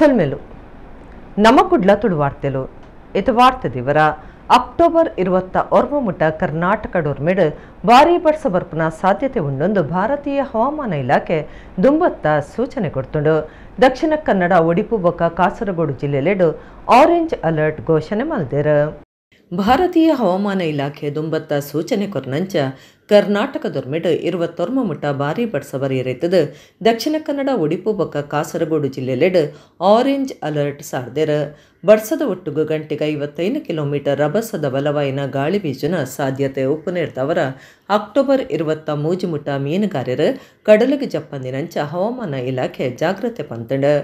ಸೊಲ್ಮೆಲು ನಮ್ಮ ಕುಡ್ಲ ತುಳು ವಾರ್ತೆಲು ಇದು ವಾರ್ತೆ ದಿವರ ಅಕ್ಟೋಬರ್ 29 ಮುಟ ಕರ್ನಾಟಕ ಡೊರ್ಮೆಡ್ ಭಾರೀ ಬರ್ಸ ಬರ್ಪುನ ಸಾಧ್ಯತೆ ಉಂಡೊಂದು ಭಾರತೀಯ ಹವಾಮಾನ ಇಲಾಖೆ ದುಂಬತ್ತ ಸೂಚನೆ ಕೊಡ್ತುಂಡು. ದಕ್ಷಿಣ ಕನ್ನಡ, ಒಡಿಪು ಬೊಕ್ಕ ಕಾಸರಗೋಡು ಜಿಲ್ಲೆಲೆಡ್ ಆರೆಂಜ್ ಅಲರ್ಟ್ ಘೋಷಣೆ ಮಲ್ದೆರ್. ಭಾರತೀಯ ಹವಾಮಾನ ಇಲಾಖೆ ದುಂಬತ್ತ ಸೂಚನೆ ಕೊರ್ನಂಚ ಕರ್ನಾಟಕದೊರ್ಮೆಡ್ 29 ಮುಟ ಭಾರೀ ಬರ್ಸ ಬರಿಯರೆತ್ತದು. ದಕ್ಷಿಣ ಕನ್ನಡ, ಒಡಿಪು ಬೊಕ್ಕ ಕಾಸರಗೋಡು ಜಿಲ್ಲೆಲೆಡ್ ಆರೆಂಜ್ ಅಲರ್ಟ್ ಸಾರ್ದೆರ್. ಬರ್ಸದ ಒಟ್ಟುಗು ಗಂಟೆಗೆ 55 ಕಿಲೋಮೀಟರ್ ರಭಸದ ಬಲವಾಯಿನ ಗಾಳಿ ಬೀಜುನ ಸಾಧ್ಯತೆ ಉಪ್ಪುನೇರ್ದವರ ಅಕ್ಟೋಬರ್ 23 ಮುಟ ಮೀನುಗಾರರು ಕಡಲಿಗೆ ಜಪ್ಪಂದಿನಂಚ ಹವಾಮಾನ ಇಲಾಖೆ ಜಾಗ್ರತೆ ಪಂತಂಡು.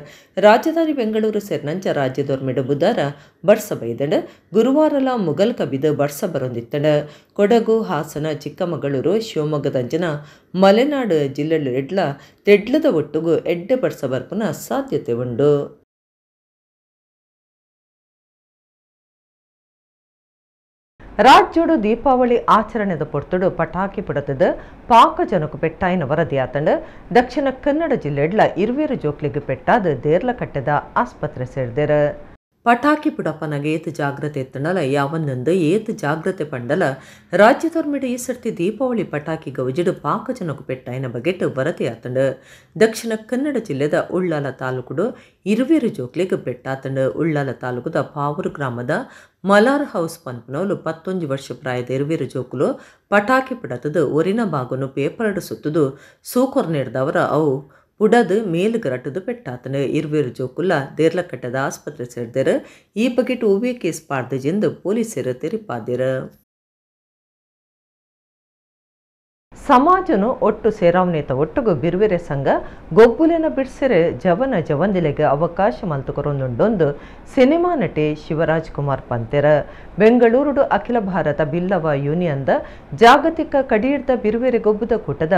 ರಾಜಧಾನಿ ಬೆಂಗಳೂರು ಸೇರಿನಂಚ ರಾಜ್ಯದೊರ್ಮೆಡ್ ಬುಧಾರ ಬರ್ಸ ಬೈದಂಡು. ಗುರುವಾರಲ ಮುಗಲ್ ಕಬಿದು ಬರ್ಸ ಬರೊಂದಿತ್ತಂಡು. ಕೊಡಗು, ಹಾಸನ, ಚಿಕ್ಕಮಗಳೂರು, ಶಿವಮೊಗ್ಗದಂಚಿನ ಮಲೆನಾಡು ಜಿಲ್ಲೆಡ್ಲ ತೆಡ್ಲದ ಒಟ್ಟುಗು ಎಡ್ಡೆ ಬರ್ಸ ಬರ್ಪುನ ಸಾಧ್ಯತೆ ಉಂಡು. ರಾಜ್ಯೋಡು ದೀಪಾವಳಿ ಆಚರಣೆದ ಪೊರ್ತುಡು ಪಟಾಕಿ ಪುಡತದ ಪಾಕ ಜನಕು ಪೆಟ್ಟಾಯಿನ ವರದಿಯಾತಂಡು. ದಕ್ಷಿಣ ಕನ್ನಡ ಜಿಲ್ಲೆಡ್ಲ 20 ಜೋಕ್ಲಿಗೆ ಪೆಟ್ಟಾದ ದೇರ್ಲಕಟ್ಟೆದ ಆಸ್ಪತ್ರೆ ಸೇರ್ದೆರ್. ಪಟಾಕಿ ಪುಡಪನಗೆ ಏತು ಜಾಗ್ರತೆ ಎತ್ತಂಡಲ ಯಾವನ್ನೊಂದು ಏತು ಜಾಗ್ರತೆ ಪಂಡಲ ರಾಜ್ಯದೊರ್ಮೆಡ್ ಈ ಸರ್ತಿ ದೀಪಾವಳಿ ಪಟಾಕಿ ಗೌಜಿಡು ಪಾಕ ಜನಕು ಪೆಟ್ಟಾಯಿನ ಬಗೆಟ್ ವರದಿಯಾತಂಡು. ದಕ್ಷಿಣ ಕನ್ನಡ ಜಿಲ್ಲೆದ ಉಳ್ಳಾಲ ತಾಲೂಕುಡು 20 ಜೋಕ್ಲಿಗೆ ಪೆಟ್ಟಾತಂಡು. ಉಳ್ಳಾಲ ತಾಲೂಕುದ ಪಾವೂರು ಗ್ರಾಮದ ಮಲಾರ್ ಹೌಸ್ ಪನ್ಪನೋಲು 19 ವರ್ಷ ಪ್ರಾಯದ 20 ಜೋಕುಲು ಪಟಾಕಿ ಪುಡತದು ಒರಿನ ಬಾಗುನು ಪೇಪರ್ಡು ಸುತ್ತುದು ಸೂಕೊರ್ ನೀಡ್ದವರ ಅವು ಪುಡದು ಮೇಲುಗರಟದು ಪೆಟ್ಟಾತನು. 20 ಜೋಕುಲ ದೇರ್ಲಕಟ್ಟದ ಆಸ್ಪತ್ರೆ ಸೇರ್ದರು. ಈ ಬಗೆಟ್ ಒವ್ವೇ ಕೇಸ್ ಪಾಡ್ದಜೆಂದು ಪೊಲೀಸರು ತೆರಿಪಾದಿರು. ಸಮಾಜನು ಒಟ್ಟು ಸೇರಾವನೇತ ಒಟ್ಟುಗು ಬಿರುವೆರೆ ಸಂಘ ಗೊಬ್ಬುಲೆನ ಬಿಡ್ಸೆರೆ ಜವನ ಜವಂದಿಲೆಗೆ ಅವಕಾಶ ಮಲ್ತುಕೊರೊಂದುಂಡೊಂದು ಸಿನಿಮಾ ನಟಿ ಶಿವರಾಜ್ ಕುಮಾರ್ ಪಂತೆರ. ಬೆಂಗಳೂರುಡು ಅಖಿಲ ಭಾರತ ಬಿಲ್ಲವ ಯೂನಿಯನ್ದ ಜಾಗತಿಕ ಕಡೀರ್ದ ಬಿರುವೆರೆ ಗೊಬ್ಬುದ ಕೂಟದ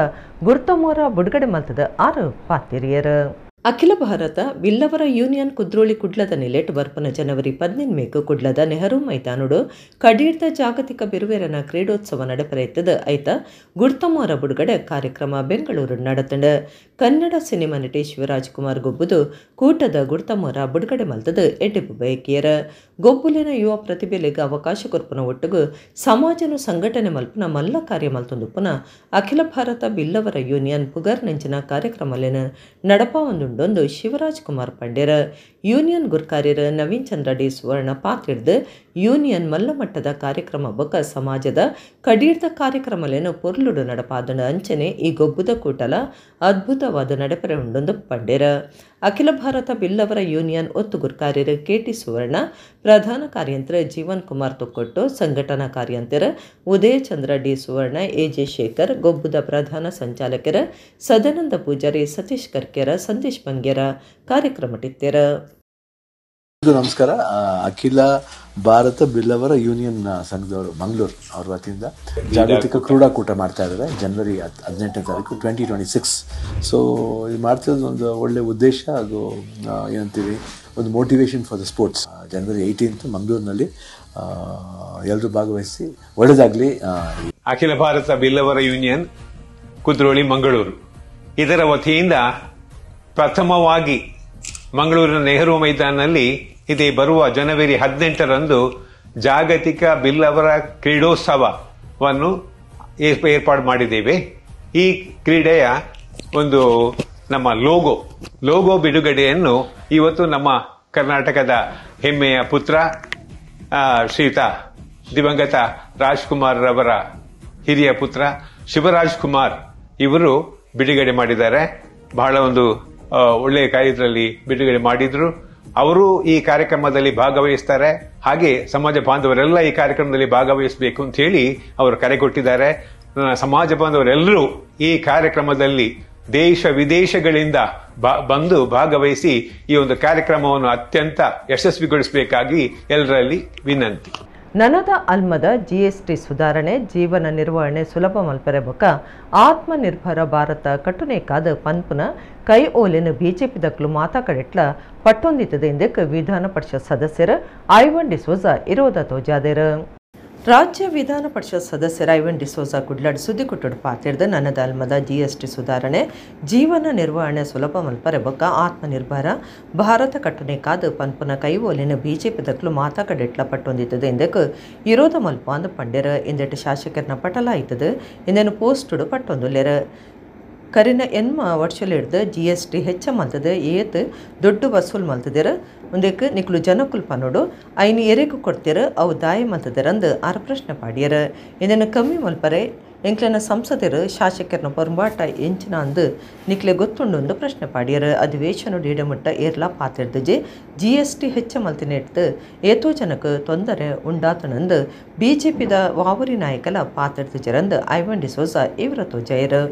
ಗುರ್ತಮೋರ ಬುಡುಗಡೆ ಮಲ್ತದ 6 ಪಾತಿರಿಯರು. ಅಖಿಲ ಭಾರತ ಬಿಲ್ಲವರ ಯೂನಿಯನ್ ಕುದ್ರೋಳಿ ಕುಡ್ಲದ ನಿಲೆಟ್ ಬರ್ಪನ ಜನವರಿ 18 ಕುಡ್ಲದ ನೆಹರು ಮೈದಾನುಡು ಕಡೀರ್ದ ಜಾಗತಿಕ ಬಿರುವೆರನ ಕ್ರೀಡೋತ್ಸವ ನಡೆಪರೆತ್ತದ. ಐತ ಗುರ್ತಮೋರ ಬುಡುಗಡೆ ಕಾರ್ಯಕ್ರಮ ಬೆಂಗಳೂರು ನಡೆತಂಡು. ಕನ್ನಡ ಸಿನಿಮಾ ನಟಿ ಶಿವರಾಜ್ ಕುಮಾರ್ ಗೊಬ್ಬುದು ಕೂಟದ ಗುರ್ತಮೋರ ಬುಡುಗಡೆ ಮಲ್ತದ ಎಡ್ಡೆಪು ಬಯಕಿಯರ. ಗೊಬ್ಬುಲಿನ ಯುವ ಪ್ರತಿಭೆಲೆಗೆ ಅವಕಾಶ ಕೊರ್ಪುನ ಒಟ್ಟುಗು ಸಮಾಜನು ಸಂಘಟನೆ ಮಲ್ಪುನ ಮಲ್ಲ ಕಾರ್ಯ ಮಲ್ತೊಂದುಪ್ಪುನ ಅಖಿಲ ಭಾರತ ಬಿಲ್ಲವರ ಯೂನಿಯನ್ ಪುಗರ್ ನೆಂಚಿನ ಕಾರ್ಯಕ್ರಮಲೆನ ನಡಪಾವೊಂದುಂಡು ಶಿವರಾಜ್ ಕುಮಾರ್ ಪಂಡ್ಯರ. ಯೂನಿಯನ್ ಗುರ್ಕಾರ್ಯರ ನವೀನ್ ಚಂದ್ರ ಡಿ ಸುವರ್ಣ ಪಾತಿಡ್ದು ಯೂನಿಯನ್ ಮಲ್ಲಮಟ್ಟದ ಕಾರ್ಯಕ್ರಮ ಬೊಕ್ಕ ಸಮಾಜದ ಕಡೀರ್ದ ಕಾರ್ಯಕ್ರಮಲೇನು ಪೊರ್ಲುಡು ನಡಪಾದನ ಅಂಚನೆ ಈ ಗೊಬ್ಬುದ ಕೂಟಲ ಅದ್ಭುತವಾದ ನಡೆಪರೆ ಉಂಡೊಂದು ಪಂಡ್ಯರ. ಅಖಿಲ ಭಾರತ ಬಿಲ್ಲವರ ಯೂನಿಯನ್ ಒತ್ತು ಗುರ್ಕಾರ್ಯರ ಕೆಟಿ ಸುವರ್ಣ, ಪ್ರಧಾನ ಕಾರ್ಯಂತರ ಜೀವನ್ ಕುಮಾರ್ ತೊಕ್ಕೊಟ್ಟು, ಸಂಘಟನಾ ಕಾರ್ಯಂತರ ಉದಯಚಂದ್ರ ಡಿ ಸುವರ್ಣ, ಎಜೆ ಶೇಖರ್, ಗೊಬ್ಬುದ ಪ್ರಧಾನ ಸಂಚಾಲಕರ ಸದಾನಂದ ಪೂಜಾರಿ, ಸತೀಶ್ ಕರ್ಕೆರ, ಸಂದೇಶ್ ಬಂಗೇರ ಕಾರ್ಯಕ್ರಮಟ್ಟಿತ್ತೆರ. ನಮಸ್ಕಾರ. ಅಖಿಲ ಭಾರತ ಬಿಲ್ಲವರ ಯೂನಿಯನ್ ಸಂಘದವರು ಮಂಗಳೂರು ಅವ್ರ ವತಿಯಿಂದ ಜಾಗತಿಕ ಕ್ರೀಡಾಕೂಟ ಮಾಡ್ತಾ ಇದ್ದಾರೆ ಜನವರಿ 18ನೇ ತಾರೀಕು 2026. ಸೊ ಇದು ಮಾಡ್ತಿರೋದು ಒಂದು ಒಳ್ಳೆ ಉದ್ದೇಶ, ಅದು ಏನಂತೀವಿ ಒಂದು motivation for the sports. January 18 ಮಂಗಳೂರಿನಲ್ಲಿ ಎಲ್ಲರೂ ಭಾಗವಹಿಸಿ ಒಳ್ಳೆಯದಾಗಲಿ. ಅಖಿಲ ಭಾರತ ಬಿಲ್ಲವರ ಯೂನಿಯನ್ ಕುದ್ರೋಳಿ ಮಂಗಳೂರು ಇದರ ವತಿಯಿಂದ ಪ್ರಥಮವಾಗಿ ಮಂಗಳೂರಿನ ನೆಹರು ಮೈದಾನದಲ್ಲಿ ಇದೇ ಬರುವ ಜನವರಿ 18ರಂದು ಜಾಗತಿಕ ಬಿಲ್ಲವರ ಕ್ರೀಡೋತ್ಸವವನ್ನು ಏರ್ಪಾಡು ಮಾಡಿದ್ದೇವೆ. ಈ ಕ್ರೀಡೆಯ ಒಂದು ನಮ್ಮ ಲೋಗೋ ಬಿಡುಗಡೆಯನ್ನು ಇವತ್ತು ನಮ್ಮ ಕರ್ನಾಟಕದ ಹೆಮ್ಮೆಯ ಪುತ್ರ ಶ್ರೀಯುತ ದಿವಂಗತ ರಾಜ್ಕುಮಾರ್ ರವರ ಹಿರಿಯ ಪುತ್ರ ಶಿವರಾಜ್ ಕುಮಾರ್ ಇವರು ಬಿಡುಗಡೆ ಮಾಡಿದ್ದಾರೆ. ಬಹಳ ಒಂದು ಒಳ್ಳೆಯ ಕಾರ್ಯದಲ್ಲಿ ಬಿಡುಗಡೆ ಮಾಡಿದ್ರು. ಅವರು ಈ ಕಾರ್ಯಕ್ರಮದಲ್ಲಿ ಭಾಗವಹಿಸ್ತಾರೆ. ಹಾಗೆ ಸಮಾಜ ಬಾಂಧವರೆಲ್ಲ ಈ ಕಾರ್ಯಕ್ರಮದಲ್ಲಿ ಭಾಗವಹಿಸಬೇಕು ಅಂತ ಹೇಳಿ ಅವರು ಕರೆ ಕೊಟ್ಟಿದ್ದಾರೆ. ಸಮಾಜ ಬಾಂಧವರೆಲ್ಲರೂ ಈ ಕಾರ್ಯಕ್ರಮದಲ್ಲಿ ದೇಶ ವಿದೇಶಗಳಿಂದ ಬಂದು ಭಾಗವಹಿಸಿ ಈ ಒಂದು ಕಾರ್ಯಕ್ರಮವನ್ನು ಅತ್ಯಂತ ಯಶಸ್ವಿಗೊಳಿಸಬೇಕಾಗಿ ಎಲ್ಲರಲ್ಲಿ ವಿನಂತಿ. ನನದ ಅಲ್ಮದ ಜಿಎಸ್ಟಿ ಸುಧಾರಣೆ ಜೀವನ ನಿರ್ವಹಣೆ ಸುಲಭ ಮಲ್ಪರೆ ಬೊಕ್ಕ ಆತ್ಮನಿರ್ಭರ ಭಾರತ ಕಟ್ಟುನೇಕಾದ ಪನ್ಪುನ ಕೈ ಓಲೆನು ಬಿಜೆಪಿ ದಕ್ಲು ಮಾತಾ ಕಡೆಟ್ಲ ಪಟ್ಟೊಂದಿತ್ತದೆ ಎಂದಕ್ಕೆ ವಿಧಾನ ಪರಿಷತ್ ಸದಸ್ಯರು ಐವನ್ ಡಿಸೋಜಾ ಇರೋದ ತೋಜಾದೆರು. ರಾಜ್ಯ ವಿಧಾನ ಪರಿಷತ್ ಸದಸ್ಯರ ಐವನ್ ಡಿಸೋಜಾ ಕುಡ್ಲಡ್ ಸುದ್ದಿಕುಟ್ಟುಡು ಪಾತಿರ್ದು ನನ್ನದಾಲ್ಮದ ಜಿಎಸ್ಟಿ ಸುಧಾರಣೆ ಜೀವನ ನಿರ್ವಹಣೆ ಸುಲಭ ಮಲ್ಪರೆ ಬೊಕ್ಕ ಆತ್ಮನಿರ್ಭರ ಭಾರತ ಕಟ್ಟನೆ ಕಾದು ಪನ್ಪುನ ಕೈವೋಲಿನ ಬಿಜೆಪಿ ದಕ್ಲು ಮಾತಾ ಕಡೆಟ್ಲ ಪಟ್ಟೊಂದಿತ್ತದು ಇಂದಕ್ಕೆ ಇರೋದ ಮಲ್ಪ ಅಂದು ಪಂಡೆರ ಇಂದೆಟ್ಟು ಶಾಸಕರನ್ನ ಪಟಲ ಆಯ್ತದು ಇಂದೇನು ಪೋಸ್ಟುಡು ಪಟ್ಟೊಂದುಲ್ಲೆರ. ಕರಿನ ಎನ್ಮ ವರ್ಷಲಿಡ್ದು ಜಿಎಸ್ಟಿ ಹೆಚ್ಚ ಮಲ್ತದೆ ಏತ್ ದೊಡ್ಡ ವಸೂಲು ಮಲ್ತದಿರ ಒಂದಕ್ಕೆ ನಿಕ್ಲು ಜನಕ್ಕುಲ್ ಪನ್ನೋಡು ಐನು ಎರೆಗು ಕೊಡ್ತೀರ ಅವು ದಾಯ ಮಲ್ತದಿರಂದು ಆರು ಪ್ರಶ್ನೆ ಪಾಡಿಯರ. ಇದನ್ನು ಕಮ್ಮಿ ಮಲ್ಪರೆ ಎಂಕ್ಲೆನ ಸಂಸದರು ಶಾಸಕರನ್ನ ಪೊರಂಬಾಟ ಎಂಚಿನ ಅಂದು ನಿಕ್ಲೆ ಗೊತ್ತುಂಡು ಪ್ರಶ್ನೆ ಪಾಡಿಯರ. ಅಧಿವೇಶನ ಡೀಡಮಟ್ಟ ಏರ್ಲಾ ಪಾತಿರ್ದಜೆ ಜಿಎಸ್ಟಿ ಹೆಚ್ಚ ಮಲ್ತಿನೆಡ್ದು ಏತೋ ಜನಕ್ಕೆ ತೊಂದರೆ ಉಂಡಾತನಂದು ಬಿಜೆಪಿದ ವಾವರಿ ನಾಯಕಲ ಪಾತಿರ್ದಜರಂದು ಐವನ್ ಡಿಸೋಜಾ ಇವರ ತೋಜಯರು.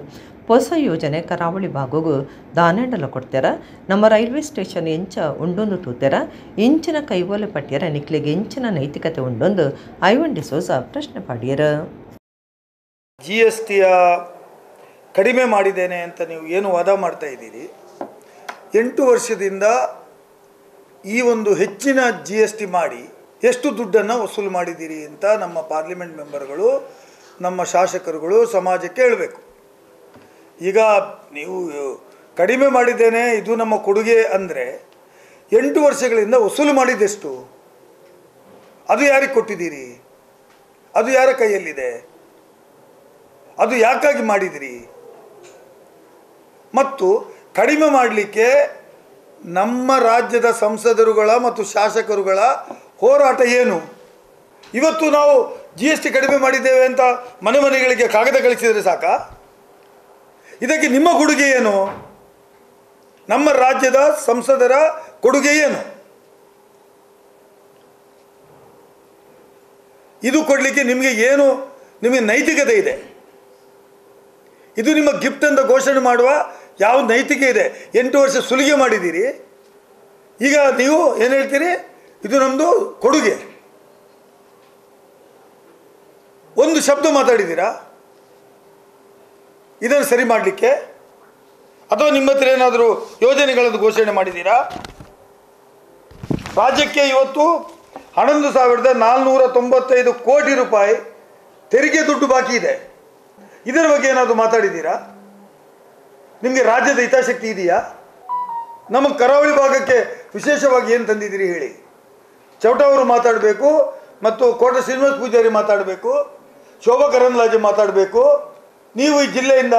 ಹೊಸ ಯೋಜನೆ ಕರಾವಳಿ ಭಾಗಗೂ ದಾನೆಂಡಲ ಕೊಡ್ತಾರ, ನಮ್ಮ ರೈಲ್ವೆ ಸ್ಟೇಷನ್ ಎಂಚ ಉಂಡೊಂದು ತೂತಾರ, ಇಂಚಿನ ಕೈವೋಲೆ ಪಟ್ಟಿಯರ ನಿಕ್ಲೆಗೆ ಎಂಚಿನ ನೈತಿಕತೆ ಉಂಡೊಂದು ಐವನ್ ಡಿಸೋಜಾ ಪ್ರಶ್ನೆ ಪಾಡಿಯರ. ಜಿ ಎಸ್ ಟಿಯ ಕಡಿಮೆ ಮಾಡಿದ್ದೇನೆ ಅಂತ ನೀವು ಏನು ವಾದ ಮಾಡ್ತಾ ಇದ್ದೀರಿ? 8 ವರ್ಷದಿಂದ ಈ ಒಂದು ಹೆಚ್ಚಿನ G S T ಮಾಡಿ ಎಷ್ಟು ದುಡ್ಡನ್ನು ವಸೂಲು ಮಾಡಿದ್ದೀರಿ ಅಂತ ನಮ್ಮ ಪಾರ್ಲಿಮೆಂಟ್ ಮೆಂಬರ್ಗಳು, ನಮ್ಮ ಶಾಸಕರುಗಳು ಸಮಾಜಕ್ಕೆ ಹೇಳಬೇಕು. ಈಗ ನೀವು ಕಡಿಮೆ ಮಾಡಿದ್ದೇನೆ, ಇದು ನಮ್ಮ ಕೊಡುಗೆ ಅಂದರೆ 8 ವರ್ಷಗಳಿಂದ ವಸೂಲು ಮಾಡಿದ್ದೆಷ್ಟು, ಅದು ಯಾರಿಗೆ ಕೊಟ್ಟಿದ್ದೀರಿ, ಅದು ಯಾರ ಕೈಯಲ್ಲಿದೆ, ಅದು ಯಾಕಾಗಿ ಮಾಡಿದಿರಿ? ಮತ್ತು ಕಡಿಮೆ ಮಾಡಲಿಕ್ಕೆ ನಮ್ಮ ರಾಜ್ಯದ ಸಂಸದರುಗಳ ಮತ್ತು ಶಾಸಕರುಗಳ ಹೋರಾಟ ಏನು? ಇವತ್ತು ನಾವು G S T ಕಡಿಮೆ ಮಾಡಿದ್ದೇವೆ ಅಂತ ಮನೆ ಮನೆಗಳಿಗೆ ಕಾಗದ ಕಳಿಸಿದರೆ ಸಾಕಾ? ಇದಕ್ಕೆ ನಿಮ್ಮ ಕೊಡುಗೆ ಏನು? ನಮ್ಮ ರಾಜ್ಯದ ಸಂಸದರ ಕೊಡುಗೆ ಏನು? ಇದು ಕೊಡಲಿಕ್ಕೆ ನಿಮಗೆ ಏನು, ನಿಮಗೆ ನೈತಿಕತೆ ಇದೆ? ಇದು ನಿಮ್ಮ ಗಿಫ್ಟ್ ಅಂತ ಘೋಷಣೆ ಮಾಡುವ ಯಾವ ನೈತಿಕೆ ಇದೆ? 8 ವರ್ಷ ಸುಲಿಗೆ ಮಾಡಿದ್ದೀರಿ, ಈಗ ನೀವು ಏನು ಹೇಳ್ತೀರಿ? ಇದು ನಮ್ಮದು ಕೊಡುಗೆ. ಒಂದು ಶಬ್ದ ಮಾತಾಡಿದ್ದೀರಾ ಇದನ್ನು ಸರಿ ಮಾಡಲಿಕ್ಕೆ? ಅಥವಾ ನಿಮ್ಮ ಹತ್ರ ಏನಾದರೂ ಯೋಜನೆಗಳನ್ನು ಘೋಷಣೆ ಮಾಡಿದ್ದೀರಾ? ರಾಜ್ಯಕ್ಕೆ ಇವತ್ತು 11,495 ಕೋಟಿ ರೂಪಾಯಿ ತೆರಿಗೆ ದುಡ್ಡು ಬಾಕಿ ಇದೆ. ಇದರ ಬಗ್ಗೆ ಏನಾದರೂ ಮಾತಾಡಿದ್ದೀರಾ? ನಿಮಗೆ ರಾಜ್ಯದ ಹಿತಾಸಕ್ತಿ ಇದೆಯಾ? ನಮ್ಮ ಕರಾವಳಿ ಭಾಗಕ್ಕೆ ವಿಶೇಷವಾಗಿ ಏನು ತಂದಿದ್ದೀರಿ ಹೇಳಿ? ಚೌಟ ಅವರು ಮಾತಾಡಬೇಕು, ಮತ್ತು ಕೋಟ ಶ್ರೀನಿವಾಸ ಪೂಜಾರಿ ಮಾತಾಡಬೇಕು, ಶೋಭಾ ಕರಂದ್ಲಾಜೆ ಮಾತಾಡಬೇಕು. ನೀವು ಈ ಜಿಲ್ಲೆಯಿಂದ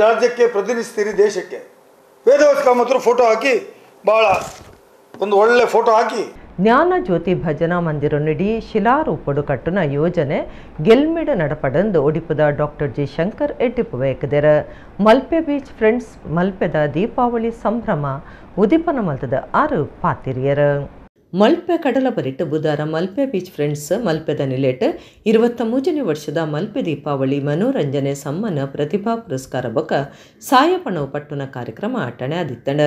ರಾಜ್ಯಕ್ಕೆ ಪ್ರತಿನಿಧಿಸ್ತೀರಿ, ದೇಶಕ್ಕೆ. ವೇದವ್ಯಾಸ ಕಾಮತರು ಫೋಟೋ ಹಾಕಿ, ಭಾಳ ಒಂದು ಒಳ್ಳೆ ಫೋಟೋ ಹಾಕಿ. ಜ್ಞಾನ ಜ್ಯೋತಿ ಭಜನಾ ಮಂದಿರ ನಿಡಿ ಶಿಲಾರೂಪಡು ಕಟ್ಟುನ ಯೋಜನೆ ಗೆಲ್ಮಿಡ ನಡಪಡಂದು ಒಡಿಪುದ ಡಾಕ್ಟರ್ ಜಿ ಶಂಕರ್ ಎಡ್ಡಿಪು ಬೇಕದೆರ. ಮಲ್ಪೆ ಬೀಚ್ ಫ್ರೆಂಡ್ಸ್ ಮಲ್ಪೆದ ದೀಪಾವಳಿ ಸಂಭ್ರಮ ಉದೀಪನ ಮಲ್ತದ 6 ಪಾತಿರಿಯರ. ಮಲ್ಪೆ ಕಡಲ ಬರಿಟ್ಟು ಬುಧಾರ ಮಲ್ಪೆ ಬೀಚ್ ಫ್ರೆಂಡ್ಸ್ ಮಲ್ಪೆದ ನಿಲೆಟ್ 23ನೇ ವರ್ಷದ ಮಲ್ಪೆ ದೀಪಾವಳಿ ಮನೋರಂಜನೆ ಸಮ್ಮಾನ ಪ್ರತಿಭಾ ಪುರಸ್ಕಾರ ಬೊಕ ಸಾಯಪಣವು ಪಟ್ಟುನ ಕಾರ್ಯಕ್ರಮ ಅಟ್ಟಣೆ ಆದಿತ್ತಂಡ.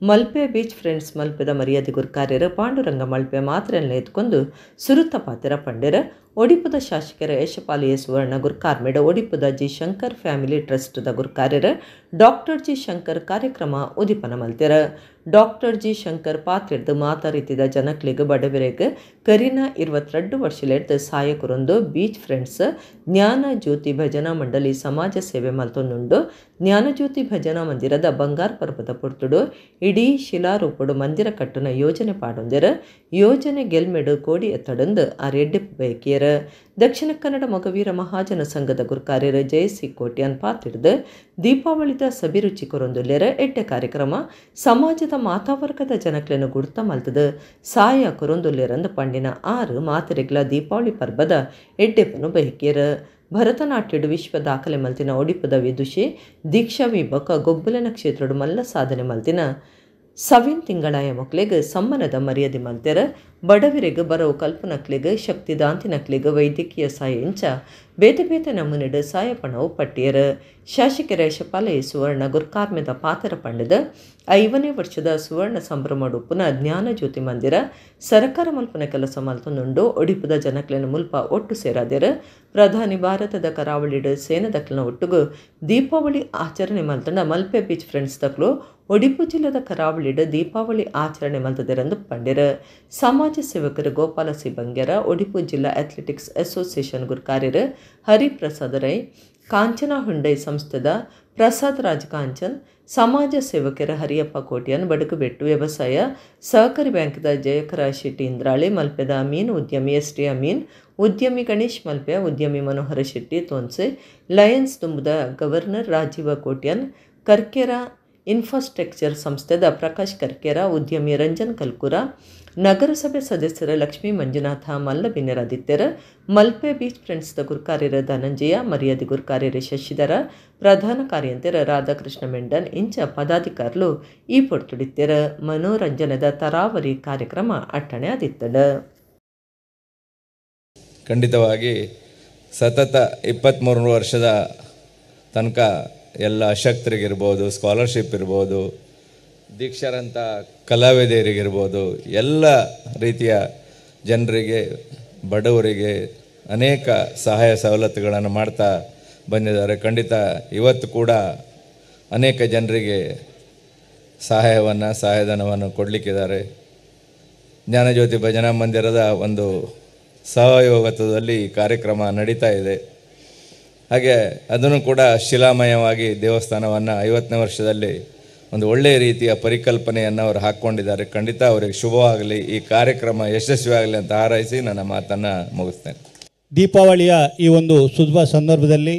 ಮಲ್ಪೆ ಬೀಚ್ ಫ್ರೆಂಡ್ಸ್ ಮಲ್ಪೆದ ಮರ್ಯಾದೆ ಗುರ್ಕಾರ್ಯರ ಪಾಂಡುರಂಗ ಮಲ್ಪೆ ಮಾತ್ರೆಯನ್ನು ಎತ್ಕೊಂಡು ಸುರುತ ಪಾತಿರ ಪಂಡೆರ. ಒಡಿಪುದ ಶಾಸಕರ ಯಶಪಾಲ್ ಎ ಸುವರ್ಣ ಗುರ್ಕಾರ್ಮೇಡ ಒಡಿಪುದ ಜಿ ಶಂಕರ್ ಫ್ಯಾಮಿಲಿ ಟ್ರಸ್ಟ್ದ ಗುರ್ಕಾರ್ಯರ ಡಾಕ್ಟರ್ ಜಿ ಶಂಕರ್ ಕಾರ್ಯಕ್ರಮ ಉದೀಪನ ಮಲ್ತೆರ. ಡಾಕ್ಟರ್ ಜಿ ಶಂಕರ್ ಪಾತ್ರೆಡ್ದು ಮಾತಾ ರೀತಿದ ಜನಕ್ಲಿಗ್ ಬಡವರೆಗ್ ಕರಿನ 22 ವರ್ಷಲೆಡ್ದು ಸಾಯಕರೊಂದು ಬೀಚ್ ಫ್ರೆಂಡ್ಸ್ ಜ್ಞಾನ ಜ್ಯೋತಿ ಭಜನಾ ಮಂಡಳಿ ಸಮಾಜ ಸೇವೆ ಮಲ್ತೊಂದುಂಡು. ಜ್ಞಾನಜ್ಯೋತಿ ಭಜನಾ ಮಂದಿರದ ಬಂಗಾರ ಪರ್ವತ ಪುರ್ತುಡು ಇಡೀ ಶಿಲಾರೂಪಡು ಮಂದಿರ ಕಟ್ಟುನ ಯೋಜನೆ ಪಾಡೊಂದೆರ. ಯೋಜನೆ ಗೆಲ್ಮೆಡು ಕೋಡಿ ಎತ್ತಡಂದು ಆ ರೆಡ್ಡಿ ಬಯಕಿಯರ. ದಕ್ಷಿಣ ಕನ್ನಡ ಮೊಗವೀರ ಮಹಾಜನ ಸಂಘದ ಗುರ್ಕಾರ್ಯರ ಜಯಸಿ ಕೋಟ್ಯಾನ್ ಪಾತಿಡ್ದು ದೀಪಾವಳಿದ ಸಬಿರುಚಿ ಕೊರೊಂದುಲ್ಲೆರ ಎಡ್ಡೆ ಕಾರ್ಯಕ್ರಮ ಸಮಾಜದ ಮಾತಾವರ್ಗದ ಜನಕ್ಲೆನು ಗುರ್ತ ಮಲ್ತದ ಸಾಯ ಕೊರೊಂದುಲ್ಲೆರಂದು ಪಂಡಿನ 6 ಮಾತೆರೆಗ್ಲ ದೀಪಾವಳಿ ಪರ್ಬದ ಎಡ್ಡೆಪನು ಬಯಕಿಯರ. ಭರತನಾಟ್ಯಡು ವಿಶ್ವ ದಾಖಲೆ ಮಲ್ತಿನ ಒಡಿಪುದ ವಿದುಷಿ ದೀಕ್ಷಾ ವಿಬಕ ಗೊಬ್ಬುಲನ ಕ್ಷೇತ್ರಡು ಮಲ್ಲ ಸಾಧನೆ ಮಲ್ತಿನ ಸವಿನ್ ತಿಂಗಳಾಯ ಮಕ್ಕಳಿಗೆ ಸಮ್ಮಾನದ ಮರ್ಯಾದೆ ಮಲ್ತೆರ. ಬಡವರಿಗೆ ಬರವು ಕಲ್ಪನಕ್ಲಿಗೆ ಶಕ್ತಿದಾಂತಿನಕ್ಲಿಗೆ ವೈದ್ಯಕೀಯ ಸಹಾಯ ಇಂಚ ಬೇತೆ ಬೇತೆ ನಮೂನೆಡು ಸಾಯಪಣವು ಪಟ್ಟಿಯರ. ಶಾಸಕರ ಯಶಪಾಲೆ ಸುವರ್ಣ ಗುರ್ಕಾರ್ಮೆದ ಪಾತ್ರ ಪಂಡದ 5ನೇ ವರ್ಷದ ಸುವರ್ಣ ಸಂಭ್ರಮಡುಪ್ಪುನ ಜ್ಞಾನ ಜ್ಯೋತಿ ಮಂದಿರ ಸರಕಾರ ಮಲ್ಪನ ಕೆಲಸ ಮಲ್ತೊಂದುಂಡು. ಒಡಿಪುದ ಜನಕ್ಲೆನ ಮುಲ್ಪ ಒಟ್ಟು ಸೇರಾದೆರ. ಪ್ರಧಾನಿ ಭಾರತದ ಕರಾವಳಿಡು ಸೇನದಕ್ಲನ ಒಟ್ಟುಗು ದೀಪಾವಳಿ ಆಚರಣೆ ಮಲ್ತಂಡ ಮಲ್ಪೆ ಬೀಚ್ ಫ್ರೆಂಡ್ಸ್ ತಕ್ಲು ಒಡಿಪು ಜಿಲ್ಲೆದ ಕರಾವಳಿಡ್ ದೀಪಾವಳಿ ಆಚರಣೆ ಮಲ್ತದೆರೆಂದು ಪಂಡೆರ್. ಸಮಾಜ ಸೇವಕರು ಗೋಪಾಲ ಸಿ ಬಂಗೇರ, ಒಡಿಪು ಜಿಲ್ಲಾ ಅಥ್ಲೆಟಿಕ್ಸ್ ಅಸೋಸಿಯೇಷನ್ ಗುರ್ಕಾರ್ಯರು ಹರಿಪ್ರಸಾದ್ ರೈ, ಕಾಂಚನ ಹುಂಡೈ ಸಂಸ್ಥೆದ ಪ್ರಸಾದ್ ರಾಜ್ ಕಾಂಚನ್, ಸಮಾಜ ಸೇವಕರ ಹರಿಯಪ್ಪ ಕೋಟ್ಯಾನ್, ಬಡಕುಬೆಟ್ಟು ವ್ಯವಸಾಯ ಸಹಕಾರಿ ಬ್ಯಾಂಕ್ದ ಜಯಕರ ಶೆಟ್ಟಿ ಇಂದ್ರಾಳಿ, ಮಲ್ಪೆದ ಅಮೀನ್, ಉದ್ಯಮಿ ಎಸ್ ಟಿ ಅಮೀನ್, ಉದ್ಯಮಿ ಗಣೇಶ್ ಮಲ್ಪೆ, ಉದ್ಯಮಿ ಮನೋಹರ ಶೆಟ್ಟಿ ತೋನ್ಸೆ, ಲಯನ್ಸ್ ತುಂಬುದ ಗವರ್ನರ್ ರಾಜೀವ ಕೋಟ್ಯಾನ್, ಕರ್ಕೇರ ಇನ್ಫ್ರಾಸ್ಟ್ರಕ್ಚರ್ ಸಂಸ್ಥೆದ ಪ್ರಕಾಶ್ ಕರ್ಕೇರ, ಉದ್ಯಮಿ ರಂಜನ್ ಕಲ್ಕುರ, ನಗರಸಭೆ ಸದಸ್ಯರ ಲಕ್ಷ್ಮೀ ಮಂಜುನಾಥ ಮಲ್ಲಬಿನ್ನೆರಾದಿತ್ಯರ, ಮಲ್ಪೆ ಬೀಚ್ ಫ್ರೆಂಡ್ಸ್ದ ಗುರ್ಕಾರ್ಯರ ಧನಂಜಯ, ಮರ್ಯಾದೆ ಗುರ್ಕಾರ್ಯರ ಶಶಿಧರ, ಪ್ರಧಾನ ಕಾರ್ಯಂತೆರ ರಾಧಾಕೃಷ್ಣ ಮೆಂಡನ್ ಇಂಚ ಪದಾಧಿಕಾರಿಲು ಈ ಪೊರ್ತುಡಿತ್ತೆರ. ಮನೋರಂಜನೆದ ತರಾವರಿ ಕಾರ್ಯಕ್ರಮ ಅಟ್ಟಣೆ ಆದಿತ್ತಡ. ಖಂಡಿತವಾಗಿ ಸತತ 23 ವರ್ಷದ ತನಕ ಎಲ್ಲ ಅಶಕ್ತರಿಗಿರ್ಬೋದು, ಸ್ಕಾಲರ್ಶಿಪ್ ಇರ್ಬೋದು, ದೀಕ್ಷಾರಂಥ ಕಲಾವಿದರಿಗಿರ್ಬೋದು, ಎಲ್ಲ ರೀತಿಯ ಜನರಿಗೆ, ಬಡವರಿಗೆ ಅನೇಕ ಸಹಾಯ ಸವಲತ್ತುಗಳನ್ನು ಮಾಡ್ತಾ ಬಂದಿದ್ದಾರೆ. ಖಂಡಿತ ಇವತ್ತು ಕೂಡ ಅನೇಕ ಜನರಿಗೆ ಸಹಾಯವನ್ನು, ಸಹಾಯಧನವನ್ನು ಕೊಡಲಿಕ್ಕಿದ್ದಾರೆ. ಜ್ಞಾನಜ್ಯೋತಿ ಭಜನಾ ಮಂದಿರದ ಒಂದು ಸಹಯೋಗತ್ವದಲ್ಲಿ ಈ ಕಾರ್ಯಕ್ರಮ ನಡೀತಾ ಇದೆ. ಹಾಗೆ ಅದನ್ನು ಕೂಡ ಶಿಲಾಮಯವಾಗಿ ದೇವಸ್ಥಾನವನ್ನು 50ನೇ ವರ್ಷದಲ್ಲಿ ಒಂದು ಒಳ್ಳೆಯ ರೀತಿಯ ಪರಿಕಲ್ಪನೆಯನ್ನು ಅವರು ಹಾಕ್ಕೊಂಡಿದ್ದಾರೆ. ಖಂಡಿತ ಅವರಿಗೆ ಶುಭವಾಗಲಿ, ಈ ಕಾರ್ಯಕ್ರಮ ಯಶಸ್ವಿಯಾಗಲಿ ಅಂತ ಹಾರೈಸಿ ನನ್ನ ಮಾತನ್ನು ಮುಗಿಸ್ತೇನೆ. ದೀಪಾವಳಿಯ ಈ ಒಂದು ಶುಭ ಸಂದರ್ಭದಲ್ಲಿ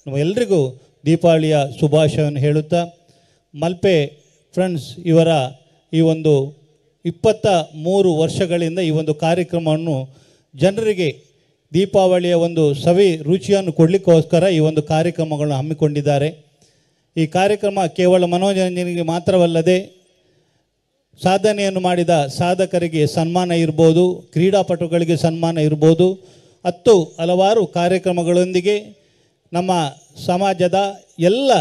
ನಮ್ಮೆಲ್ಲರಿಗೂ ದೀಪಾವಳಿಯ ಶುಭಾಶಯವನ್ನು ಹೇಳುತ್ತಾ, ಮಲ್ಪೆ ಫ್ರೆಂಡ್ಸ್ ಇವರ ಈ ಒಂದು 23 ವರ್ಷಗಳಿಂದ ಈ ಒಂದು ಕಾರ್ಯಕ್ರಮವನ್ನು ಜನರಿಗೆ ದೀಪಾವಳಿಯ ಒಂದು ಸವಿ ರುಚಿಯನ್ನು ಕೊಡಲಿಕ್ಕೋಸ್ಕರ ಈ ಒಂದು ಕಾರ್ಯಕ್ರಮಗಳನ್ನು ಹಮ್ಮಿಕೊಂಡಿದ್ದಾರೆ. ಈ ಕಾರ್ಯಕ್ರಮ ಕೇವಲ ಮನೋರಂಜನೆಗೆ ಮಾತ್ರವಲ್ಲದೆ ಸಾಧನೆಯನ್ನು ಮಾಡಿದ ಸಾಧಕರಿಗೆ ಸನ್ಮಾನ ಇರ್ಬೋದು, ಕ್ರೀಡಾಪಟುಗಳಿಗೆ ಸನ್ಮಾನ ಇರ್ಬೋದು, 10 ಹಲವಾರು ಕಾರ್ಯಕ್ರಮಗಳೊಂದಿಗೆ ನಮ್ಮ ಸಮಾಜದ ಎಲ್ಲ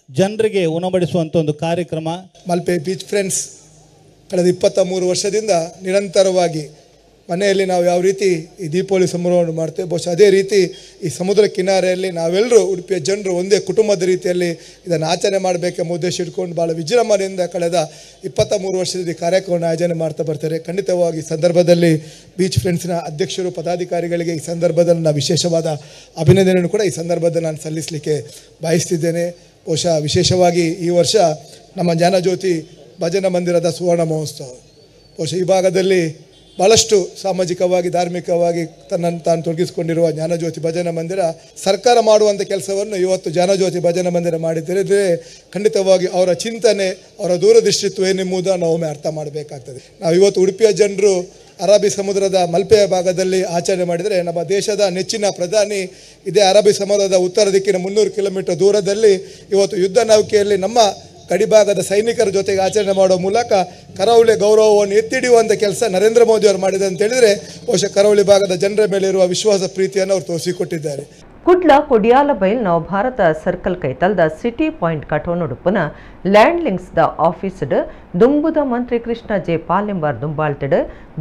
ಜನರಿಗೆ ಉಣಬಡಿಸುವಂಥ ಒಂದು ಕಾರ್ಯಕ್ರಮ. ಮಲ್ಪೆ ಬೀಚ್ ಫ್ರೆಂಡ್ಸ್ ಕಳೆದ 23 ವರ್ಷದಿಂದ ನಿರಂತರವಾಗಿ ಮನೆಯಲ್ಲಿ ನಾವು ಯಾವ ರೀತಿ ಈ ದೀಪಾವಳಿ ಸಂಭ್ರಮವನ್ನು ಮಾಡ್ತೇವೆ, ಬಹುಶಃ ಅದೇ ರೀತಿ ಈ ಸಮುದ್ರ ಕಿನಾರೆಯಲ್ಲಿ ನಾವೆಲ್ಲರೂ ಉಡುಪಿಯ ಜನರು ಒಂದೇ ಕುಟುಂಬದ ರೀತಿಯಲ್ಲಿ ಇದನ್ನು ಆಚರಣೆ ಮಾಡಬೇಕೆಂಬ ಉದ್ದೇಶ ಇಟ್ಕೊಂಡು ಭಾಳ ವಿಜೃಂಭಣೆಯಿಂದ ಕಳೆದ 23 ವರ್ಷದ ಈ ಕಾರ್ಯಕ್ರಮವನ್ನು ಆಯೋಜನೆ ಮಾಡ್ತಾ ಬರ್ತಾರೆ. ಖಂಡಿತವಾಗಿ ಈ ಸಂದರ್ಭದಲ್ಲಿ ಬೀಚ್ ಫ್ರೆಂಡ್ಸ್ನ ಅಧ್ಯಕ್ಷರು, ಪದಾಧಿಕಾರಿಗಳಿಗೆ ಈ ಸಂದರ್ಭದಲ್ಲಿ ನಾನು ವಿಶೇಷವಾದ ಅಭಿನಂದನೆಯನ್ನು ಕೂಡ ಈ ಸಂದರ್ಭದಲ್ಲಿ ನಾನು ಸಲ್ಲಿಸಲಿಕ್ಕೆ ಬಯಸ್ತಿದ್ದೇನೆ. ಬಹುಶಃ ವಿಶೇಷವಾಗಿ ಈ ವರ್ಷ ನಮ್ಮ ಜ್ಞಾನಜ್ಯೋತಿ ಭಜನಾ ಮಂದಿರದ ಸುವರ್ಣ ಮಹೋತ್ಸವ, ಬಹುಶಃ ಈ ಭಾಗದಲ್ಲಿ ಭಾಳಷ್ಟು ಸಾಮಾಜಿಕವಾಗಿ ಧಾರ್ಮಿಕವಾಗಿ ತನ್ನನ್ನು ತಾನು ತೊಡಗಿಸಿಕೊಂಡಿರುವ ಜ್ಞಾನಜ್ಯೋತಿ ಭಜನಾ ಮಂದಿರ ಸರ್ಕಾರ ಮಾಡುವಂಥ ಕೆಲಸವನ್ನು ಇವತ್ತು ಜ್ಞಾನಜ್ಯೋತಿ ಭಜನಾ ಮಂದಿರ ಮಾಡಿದ್ದರೆ ಖಂಡಿತವಾಗಿ ಅವರ ಚಿಂತನೆ, ಅವರ ದೂರದೃಷ್ಟಿತ್ವ ಏನೆಂಬುದನ್ನು ನಾವು ಒಮ್ಮೆ ಅರ್ಥ ಮಾಡಬೇಕಾಗ್ತದೆ. ನಾವು ಇವತ್ತು ಉಡುಪಿಯ ಜನರು ಅರಬ್ಬಿ ಸಮುದ್ರದ ಮಲ್ಪೆಯ ಭಾಗದಲ್ಲಿ ಆಚರಣೆ ಮಾಡಿದರೆ, ನಮ್ಮ ದೇಶದ ನೆಚ್ಚಿನ ಪ್ರಧಾನಿ ಇದೇ ಅರಬ್ಬಿ ಸಮುದ್ರದ ಉತ್ತರ ದಿಕ್ಕಿನ 300 ಕಿಲೋಮೀಟರ್ ದೂರದಲ್ಲಿ ಇವತ್ತು ಯುದ್ಧ ನೌಕೆಯಲ್ಲಿ ನಮ್ಮ ಗಡಿಭಾಗದ ಸೈನಿಕರ ಜೊತೆಗೆ ಆಚರಣೆ ಮಾಡುವ ಮೂಲಕ ಕರಾವಳಿ ಗೌರವವನ್ನು ಎತ್ತಿಡಿಯುವಂಥ ಕೆಲಸ ನರೇಂದ್ರ ಮೋದಿ ಅವರು ಮಾಡಿದೆ ಅಂತ ಹೇಳಿದರೆ, ಬಹುಶಃ ಕರಾವಳಿ ಭಾಗದ ಜನರ ಮೇಲಿರುವ ವಿಶ್ವಾಸ, ಪ್ರೀತಿಯನ್ನು ಅವರು ತೋರಿಸಿಕೊಟ್ಟಿದ್ದಾರೆ. ಕುಡ್ಲ ಕೊಡಿಯಾಲಬೈಲ್ ನವಭಾರತ ಸರ್ಕಲ್ ಕೈತಲ್ದ ಸಿಟಿ ಪಾಯಿಂಟ್ ಕಟೋನುಡುಪುನ ಲ್ಯಾಂಡ್ ಲಿಂಕ್ಸ್ the ಆಫೀಸ್ಡ್ ದುಂಬುದ ಮಂತ್ರಿ ಕೃಷ್ಣ ಜೆ ಪಾಲೆಂಬಾರ್ ದುಂಬಾಳ್ತಿಡ್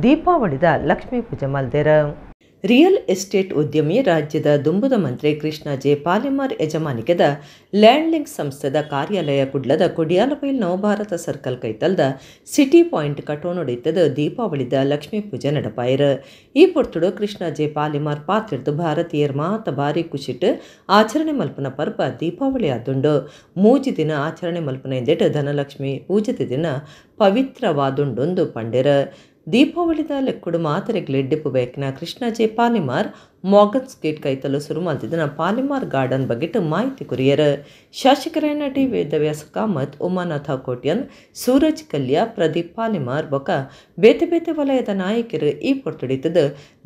ದೀಪಾವಳಿದ ಲಕ್ಷ್ಮೀ ಪೂಜೆ ಮಲ್ದೆರ. ರಿಯಲ್ ಎಸ್ಟೇಟ್ ಉದ್ಯಮಿ ರಾಜ್ಯದ ದುಂಬುದ ಮಂತ್ರಿ ಕೃಷ್ಣ ಜೆ ಪಾಲೆಮಾರ್ ಯಜಮಾನಿಕೆದ ಲ್ಯಾಂಡ್ ಲಿಂಕ್ ಸಂಸ್ಥೆದ ಕಾರ್ಯಾಲಯ ಕುಡ್ಲದ ಕೊಡಿಯಾಲಬೈಲ್ ನವಭಾರತ ಸರ್ಕಲ್ ಕೈತಲ್ದ ಸಿಟಿ ಪಾಯಿಂಟ್ ಕಟೋನುಡಿತದ ದೀಪಾವಳಿದ ಲಕ್ಷ್ಮೀ ಪೂಜೆ ನಡಪಾಯಿರ. ಈ ಪೊರ್ತುಡು ಕೃಷ್ಣ ಜೆ ಪಾಲೆಮಾರ್ ಪಾತ್ರಿರ್ದು ಭಾರತೀಯರ್ ಮಾತ ಭಾರಿ ಖುಷಿಟ್ ಆಚರಣೆ ಮಲ್ಪನ ಪರ್ಬ ದೀಪಾವಳಿ ಆದುಂಡು. 3 ದಿನ ಆಚರಣೆ ಮಲ್ಪನ ಎಂದೆಟ್ ಧನಲಕ್ಷ್ಮಿ ಪೂಜೆದ ದಿನ ಪವಿತ್ರವಾದುಂಡೊಂದು ಪಂಡೆರ. ದೀಪಾವಳಿದ ಲೆಕ್ಕುಡು ಮಾತರೆಗ್ ಲೆಡ್ಡಿಪ್ಪು ಬೇಕಿನ Krishna J Palimar Morgan's gate ಕೈತಲು ಸುರು ಮಲ್ತಿದ್ದನ ಪಾಲಿಮಾರ್ ಗಾರ್ಡನ್ ಬಗ್ಗೆಟ್ ಮಾಹಿತಿ ಕೊರಿಯರ್. ಶಾಸಕರಾಯನ ಟಿ ವೇದವ್ಯಾಸ ಕಾಮತ್, ಉಮಾನಾಥ ಕೋಟ್ಯನ್, ಸೂರಜ್ ಕಲ್ಯ, ಪ್ರದೀಪ್ ಪಾಲಿಮಾರ್ ಬೊಕ ಬೇತೆ ಬೇತೆ ವಲಯದ ನಾಯಕರು ಈ ಪೊರ್ತುಡಿತದ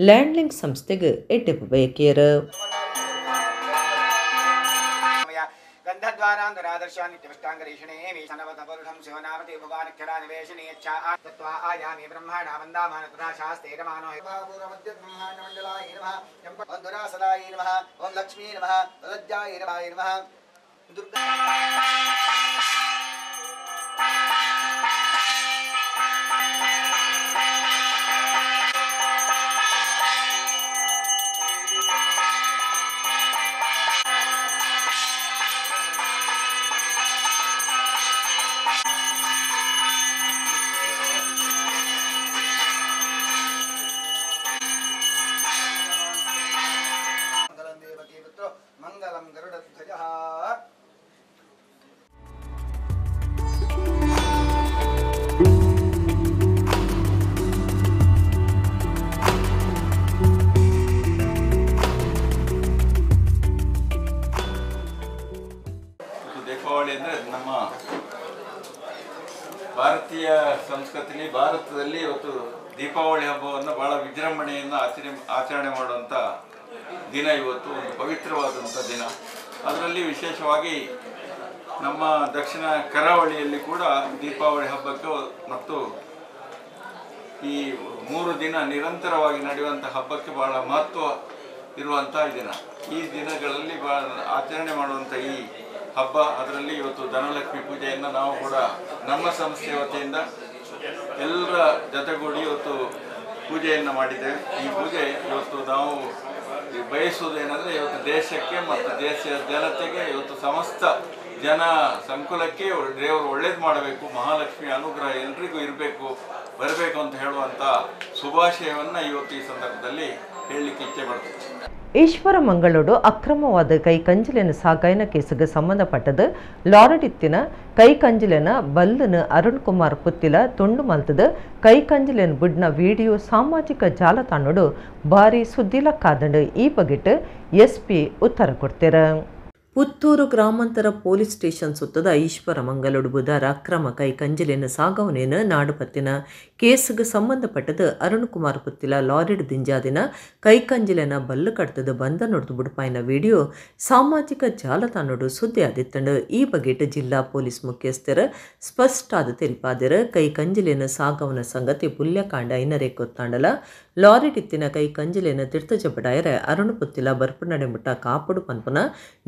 ಲ್ಯಾಂಡ್ ಲಿಂಕ್ ಸಂಸ್ಥೆಗೆ ಎಡ್ಡೆಪ್ಪು ಬೇಕಿಯರು. ರೀತಿಯಲ್ಲಿ ಭಾರತದಲ್ಲಿ ಇವತ್ತು ದೀಪಾವಳಿ ಹಬ್ಬವನ್ನು ಬಹಳ ವಿಜೃಂಭಣೆಯನ್ನು ಆಚರಣೆ ಮಾಡುವಂಥ ದಿನ ಇವತ್ತು, ಒಂದು ಪವಿತ್ರವಾದಂಥ ದಿನ. ಅದರಲ್ಲಿ ವಿಶೇಷವಾಗಿ ನಮ್ಮ ದಕ್ಷಿಣ ಕರಾವಳಿಯಲ್ಲಿ ಕೂಡ ದೀಪಾವಳಿ ಹಬ್ಬಕ್ಕೆ ಮತ್ತು ಈ 3 ದಿನ ನಿರಂತರವಾಗಿ ನಡೆಯುವಂಥ ಹಬ್ಬಕ್ಕೆ ಬಹಳ ಮಹತ್ವ ಇರುವಂಥ ದಿನ. ಈ ದಿನಗಳಲ್ಲಿ ಬಹಳ ಆಚರಣೆ ಮಾಡುವಂಥ ಈ ಹಬ್ಬ, ಅದರಲ್ಲಿ ಇವತ್ತು ಧನಲಕ್ಷ್ಮಿ ಪೂಜೆಯನ್ನು ನಾವು ಕೂಡ ನಮ್ಮ ಸಂಸ್ಥೆಯ ವತಿಯಿಂದ ಎಲ್ಲರ ಜೊತೆಗೂಡಿ ಇವತ್ತು ಪೂಜೆಯನ್ನು ಮಾಡಿದ್ದೇವೆ. ಈ ಪೂಜೆ ಇವತ್ತು ನಾವು ಬಯಸುವುದೇನೆಂದರೆ ಇವತ್ತು ದೇಶಕ್ಕೆ ಮತ್ತು ದೇಶದ ಜನತೆಗೆ, ಇವತ್ತು ಸಮಸ್ತ ಜನ ಸಂಕುಲಕ್ಕೆ ದೇವರು ಒಳ್ಳೇದು ಮಾಡಬೇಕು, ಮಹಾಲಕ್ಷ್ಮಿ ಅನುಗ್ರಹ ಎಲ್ರಿಗೂ ಇರಬೇಕು, ಬರಬೇಕು ಅಂತ ಹೇಳುವಂಥ ಶುಭಾಶಯವನ್ನು ಇವತ್ತು ಈ ಸಂದರ್ಭದಲ್ಲಿ ಹೇಳಲಿಕ್ಕೆ ಇಚ್ಛೆ ಪಡ್ತೀನಿ. ಈಶ್ವರ ಮಂಗಳೋಡು ಅಕ್ರಮವಾದ ಕೈಕಂಜಿಲಿನ ಸಾಗಾಯನ ಕೇಸುಗೆ ಸಂಬಂಧಪಟ್ಟது ಲಾರಡಿತ್ತಿನ ಕೈಕಂಜಿಲಿನ ಬಲ್ಲನ ಅರುಣ್ ಕುಮಾರ್ ಪುತ್ತಿಲ ತುಂಡು ಮಲ್ತದ ಕೈಕಂಜಿಲಿನ ಬುಡ್ನ ವಿಡಿಯೋ ಸಾಮಾಜಿಕ ಜಾಲತಾಣೋಡು ಭಾರಿ ಸುದ್ದಿಲಕ್ಕಾದಂಡು. ಈ ಬಗೆಟ್ ಎಸ್ಪಿ ಉತ್ತರ ಕೊಡ್ತೀರ. ಪುತ್ತೂರು ಗ್ರಾಮಾಂತರ ಪೊಲೀಸ್ ಸ್ಟೇಷನ್ ಸುತ್ತದ ಈಶ್ವರ ಮಂಗಲೋಡು ಬುಧಾರ ಅಕ್ರಮ ಕೈ ಕಂಜಲಿನ ಸಾಗವನೇನು ನಾಡುಪತ್ತಿನ ಕೇಸುಗೆ ಸಂಬಂಧಪಟ್ಟದು ಅರುಣ್ ಕುಮಾರ್ ಪುತ್ತಿಲ ಲಾರಿಡ್ ದಿಂಜಾದಿನ ಕೈಕಂಜಿಲಿನ ಬಲ್ಲು ಕಡ್ತದ ಬಂದ ನೋಡ್ದು ಬುಡುಪಾಯಿನ ವಿಡಿಯೋ ಸಾಮಾಜಿಕ ಜಾಲತಾಣೋಡು ಸುದ್ದಿ ಆದಿತ್ತಂಡು. ಈ ಬಗೆಟ್ ಜಿಲ್ಲಾ ಪೊಲೀಸ್ ಮುಖ್ಯಸ್ಥರ ಸ್ಪಷ್ಟಾದ ತೆರಿಪಾದಿರ ಕೈಕಂಜಿಲಿನ ಸಾಗವನ ಸಂಗತಿ ಪುಲ್ಯಕಾಂಡ ಐನರೆ ಕೊತ್ತಾಂಡಲ ಲಾರಿಡಿತ್ತಿನ ಕೈ ಕಂಜಿಲಿನ ತಿರ್ತಜಬಡಾಯರ ಅರುಣ್ ಪುತ್ತಿಲ ಬರ್ಪುನಡೆ ಮುಟ್ಟ ಕಾಪುಡು ಪನ್ಪುನ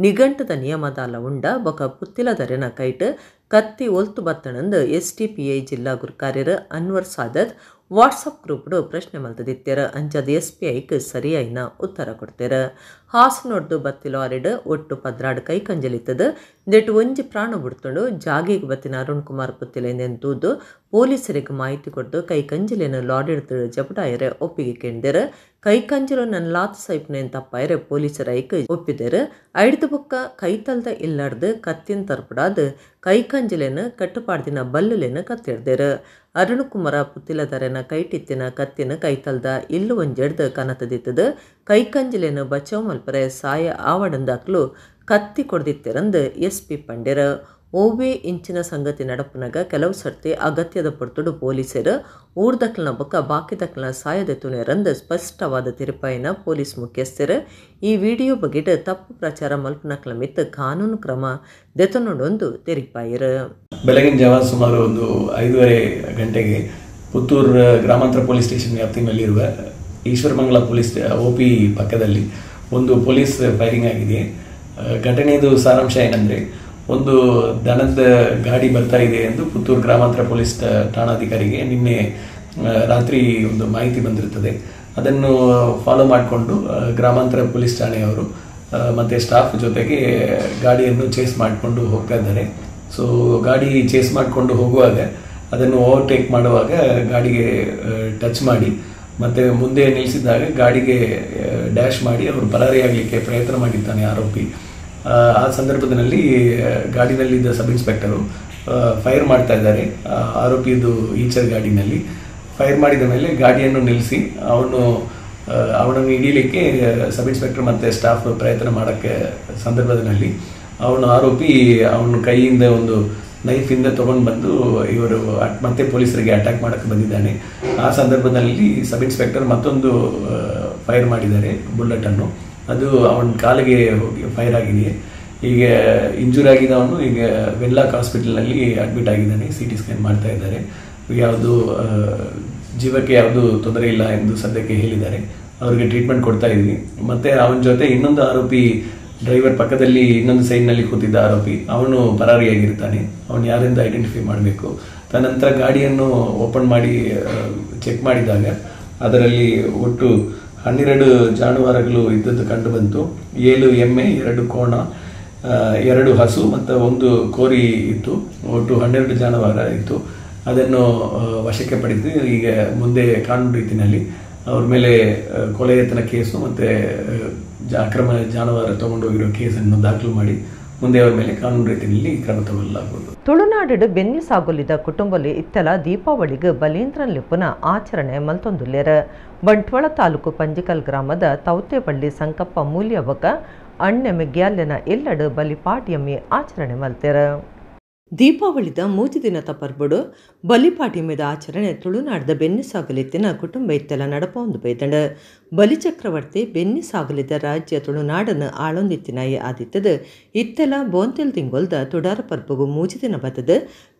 ನಿಘಂಟದ ನಿಯಮದಾಲ ಉಂಡ ಬೊಕ ಪುತ್ತಿಲದರೆನ ಕೈಟ್ ಕತ್ತಿ ಒಲ್ತು ಬತ್ತಣಂದು ಎಸ್ಟಿಪಿಐ ಜಿಲ್ಲಾ ಗುರ್ಕಾರ್ಯರ ಅನ್ವರ್ ಸಾದತ್ ವಾಟ್ಸಪ್ ಗ್ರೂಪ್ಡು ಪ್ರಶ್ನೆ ಮಲ್ತದಿತ್ತೆರ. ಅಂಚದ ಎಸ್ಪಿಐಕ್ ಸರಿಯಾಯಿನ ಉತ್ತರ ಕೊಡ್ತೇರ. ಹಾಸನೊಡ್ದು ಬತ್ತಿ ಲಾರಿಡ್ ಒಟ್ಟು 14 ಕೈ ಕಂಜಲಿತ್ತದ ದೆಟ್ಟು ಒಂಜಿ ಪ್ರಾಣ ಬಿಡ್ತುಂಡು. ಜಾಗೆಗೆ ಬತ್ತಿನ ಅರುಣ್ ಕುಮಾರ್ ಪುತ್ತಿಲ ತೂದು ಪೊಲೀಸರಿಗೆ ಮಾಹಿತಿ ಕೊಡ್ದು ಕೈ ಕಂಜಲಿನ ಲಾರಿಡ್ ಜಪಟಾಯರೆ ಒಪ್ಪಿಗೆ ಕೇಂದಿರ. ಕೈ ಕಂಜಲು ನನ್ನ ಲಾತ್ ಸೈಪ್ನೇನ್ ತಪ್ಪಾಯರೆ ಪೊಲೀಸರ ಐಕ್ ಒಪ್ಪಿದರು. ಐಡ್ದು ಬೊಕ್ಕ ಕೈತಲ್ದ ಇಲ್ಲಾರ್ದು ಕತ್ತಿನ ತರ್ಪಡಾದ ಕೈ ಕಂಜಲೇನ ಕಟ್ಟುಪಾಡ್ದಿನ ಬಲ್ಲುಲೇನ ಕತ್ತಿಡ್ದೇರು. ಅರುಣ್ ಕುಮಾರ ಪುತ್ತಿಲದರೆನ ಕೈಟಿತ್ತಿನ ಕತ್ತಿನ ಕೈತಲ್ದ ಇಲ್ಲು ಒಂಜೆಡ್ದು ಕನತದಿತ್ತದ. ಕೈಕಂಜಲೇನ ಬಚಾವ್ ಮಲ್ಪರೆ ಸಾಯ ಆವಡಂದಾಕ್ಲು ಕತ್ತಿ ಕೊಡ್ದಿತ್ತಿರಂದು ಎಸ್ ಪಿ ಪಂಡ್ಯರ. ಓವೇ ಇಂಚಿನ ಸಂಗತಿ ನಡಪುನಗ ಕೆಲವು ಸರ್ತಿ ಅಗತ್ಯದ ಪೊರ್ತುಡು ಪೊಲೀಸರು ಊರ್ದಕ್ಲನ ಬೊಕ್ಕ ಬಾಕಿದಕ್ಲನ ಸಾಯದ ತುಣೆರಂದು ಸ್ಪಷ್ಟವಾದ ತಿರುಪಾಯಿನ ಪೊಲೀಸ್ ಮುಖ್ಯಸ್ಥರು ಈ ವಿಡಿಯೋ ಬಗೆಟ್ ತಪ್ಪು ಪ್ರಚಾರ ಮಲ್ಪನಕ್ಲ ಮಿತ್ತ ಕಾನೂನು ಕ್ರಮ ದೆತನೊಡೊಂದು ತೆರಿಪಾಯಿರು. ಬೆಳಗಿನ ಜಾವ ಸುಮಾರು ಒಂದು 5:30 ಗಂಟೆಗೆ ಪುತ್ತೂರು ಗ್ರಾಮಾಂತರ ಪೊಲೀಸ್ ಸ್ಟೇಷನ್ ವ್ಯಾಪ್ತಿನಲ್ಲಿರುವ ಈಶ್ವರಮಂಗಲ ಪೊಲೀಸ್ ಒಪಿ ಪಕ್ಕದಲ್ಲಿ ಒಂದು ಪೊಲೀಸ್ ಫೈರಿಂಗ್ ಆಗಿದೆ. ಘಟನೆಯದು ಸಾರಾಂಶ ಏನಂದರೆ, ಒಂದು ದನದ ಗಾಡಿ ಬರ್ತಾ ಇದೆ ಎಂದು ಪುತ್ತೂರು ಗ್ರಾಮಾಂತರ ಪೊಲೀಸ್ ಠಾಣಾಧಿಕಾರಿಗೆ ನಿನ್ನೆ ರಾತ್ರಿ ಒಂದು ಮಾಹಿತಿ ಬಂದಿರುತ್ತದೆ. ಅದನ್ನು ಫಾಲೋ ಮಾಡಿಕೊಂಡು ಗ್ರಾಮಾಂತರ ಪೊಲೀಸ್ ಠಾಣೆಯವರು ಮತ್ತು ಸ್ಟಾಫ್ ಜೊತೆಗೆ ಗಾಡಿಯನ್ನು ಚೇಸ್ ಮಾಡಿಕೊಂಡು ಹೋಗ್ತಾ ಇದ್ದಾರೆ. ಸೊ ಗಾಡಿ ಚೇಸ್ ಮಾಡಿಕೊಂಡು ಹೋಗುವಾಗ ಅದನ್ನು ಓವರ್ಟೇಕ್ ಮಾಡುವಾಗ ಗಾಡಿಗೆ ಟಚ್ ಮಾಡಿ ಮತ್ತು ಮುಂದೆ ನಿಲ್ಲಿಸಿದಾಗ ಗಾಡಿಗೆ ಡ್ಯಾಶ್ ಮಾಡಿ ಅವರು ಪರಾರಿಯಾಗಲಿಕ್ಕೆ ಪ್ರಯತ್ನ ಮಾಡಿದ್ದಾನೆ ಆರೋಪಿ. ಆ ಸಂದರ್ಭದಲ್ಲಿ ಗಾಡಿನಲ್ಲಿದ್ದ sub inspector fire ಮಾಡ್ತಾ ಇದ್ದಾರೆ. ಆರೋಪಿಯದು ಈಚರ್ ಗಾಡಿನಲ್ಲಿ ಫೈರ್ ಮಾಡಿದ ಮೇಲೆ ಗಾಡಿಯನ್ನು ನಿಲ್ಲಿಸಿ ಅವನನ್ನು ಹಿಡೀಲಿಕ್ಕೆ ಸಬ್ ಇನ್ಸ್ಪೆಕ್ಟರ್ ಮತ್ತು ಸ್ಟಾಫ್ ಪ್ರಯತ್ನ ಮಾಡೋಕ್ಕೆ ಸಂದರ್ಭದಲ್ಲಿ ಅವನು ಆರೋಪಿ ಅವನ ಕೈಯಿಂದ ಒಂದು ನೈಫಿಂದ ತೊಗೊಂಡು ಬಂದು ಇವರು ಮತ್ತೆ ಪೊಲೀಸರಿಗೆ ಅಟ್ಯಾಕ್ ಮಾಡೋಕ್ಕೆ ಬಂದಿದ್ದಾನೆ. ಆ ಸಂದರ್ಭದಲ್ಲಿ ಸಬ್ ಇನ್ಸ್ಪೆಕ್ಟರ್ ಮತ್ತೊಂದು ಫೈರ್ ಮಾಡಿದ್ದಾರೆ ಬುಲೆಟನ್ನು. ಅದು ಅವನ ಕಾಲಿಗೆ ಹೋಗಿ ಫೈರ್ ಆಗಿದೆ. ಈಗ ಇಂಜೂರ್ ಆಗಿದ್ದವನು ಈಗ ವೆನ್ಲಾಕ್ ಹಾಸ್ಪಿಟಲ್ನಲ್ಲಿ ಅಡ್ಮಿಟ್ ಆಗಿದ್ದಾನೆ. CT scan ಮಾಡ್ತಾ ಇದ್ದಾರೆ. ಯಾವುದು ಜೀವಕ್ಕೆ ಯಾವುದು ತೊಂದರೆ ಇಲ್ಲ ಎಂದು ಸದ್ಯಕ್ಕೆ ಹೇಳಿದ್ದಾರೆ. ಅವರಿಗೆ ಟ್ರೀಟ್ಮೆಂಟ್ ಕೊಡ್ತಾ ಇದ್ವಿ. ಮತ್ತು ಅವನ ಜೊತೆ ಇನ್ನೊಂದು ಆರೋಪಿ ಡ್ರೈವರ್ ಪಕ್ಕದಲ್ಲಿ ಇನ್ನೊಂದು ಸೈಡ್ನಲ್ಲಿ ಕೂತಿದ್ದ ಆರೋಪಿ ಅವನು ಪರಾರಿಯಾಗಿರ್ತಾನೆ. ಅವನು ಯಾರಿಂದ ಐಡೆಂಟಿಫೈ ಮಾಡಬೇಕು. ತದನಂತರ ಗಾಡಿಯನ್ನು ಓಪನ್ ಮಾಡಿ ಚೆಕ್ ಮಾಡಿದಾಗ ಅದರಲ್ಲಿ ಒಟ್ಟು 12 ಜಾನುವಾರುಗಳು ಇದ್ದದ್ದು ಕಂಡು ಬಂತು. 7 ಎಮ್ಮೆ, 2 ಕೋಣ, 2 ಹಸು ಮತ್ತು 1 ಕೋರಿ ಇತ್ತು. ಒಟ್ಟು 12 ಜಾನುವಾರು ಇತ್ತು. ಅದನ್ನು ವಶಕ್ಕೆ ಪಡೆದು ಈಗ ಮುಂದೆ ಕಾನೂನು ರೀತಿಯಲ್ಲಿ ಅವ್ರ ಮೇಲೆ ಕೊಲೆ ಯತ್ನ ಕೇಸು ಮತ್ತು ಅಕ್ರಮ ಜಾನುವಾರು ತಗೊಂಡೋಗಿರೋ ಕೇಸನ್ನು ದಾಖಲು ಮಾಡಿ ಮುಂದೆ ಅವರ ಮೇಲೆ ಕಾನೂನು ರೀತಿಯಲ್ಲಿ ಕ್ರಮ ತಗೊಳ್ಳಲಾಗುವುದು. ತುಳುನಾಡು ಬೆನ್ನಿ ಸಾಗುಲಿದ ಕುಟುಂಬಲಿ ಇತ್ತೆಲ ದೀಪಾವಳಿಗೆ ಬಲೀಂದ್ರನ್ ಲಿಪ್ಪುನ ಆಚರಣೆ ಮಲ್ತೊಂದುಲ್ಲೇರ. ಬಂಟ್ವಾಳ ತಾಲೂಕು ಪಂಜಿಕಲ್ ಗ್ರಾಮದ ತೌತೆಬಳ್ಳಿ ಸಂಕಪ್ಪ ಮೂಲ್ಯವಕ ಅಣ್ಣೆಮೆ ಗ್ಯಾಲೆನ ಎಲ್ಲಡು ಬಲಿಪಾಡ್ಯಮ್ಮಿ ಆಚರಣೆ ಮಲ್ತೆರ. ದೀಪಾವಳಿದ ಮೂಜಿ ದಿನತ ಪರ್ಬಡು ಬಲಿಪಾಟಿಮೆದ ಆಚರಣೆ ತುಳುನಾಡ್ದ ಬೆನ್ನಿ ಸಾಗಲಿತ್ತಿನ ಕುಟುಂಬ ಇತ್ತೆಲ್ಲ ನಡಪೊಂದು ಬೈದಂಡ. ಬಲಿಚಕ್ರವರ್ತಿ ಬೆನ್ನಿ ಸಾಗಲಿದ ರಾಜ್ಯ ತುಳುನಾಡನ್ನು ಆಳೊಂದಿತ್ತಿನಾಯಿ ಆದಿತ್ತದ ಇತ್ತೆಲ ಬೋಂತೆಲ್ ತಿಂಗೊಲ್ದ ತುಡಾರ ಪರ್ಬಗು ಮೂಜಿ ದಿನ ಬತ್ತದ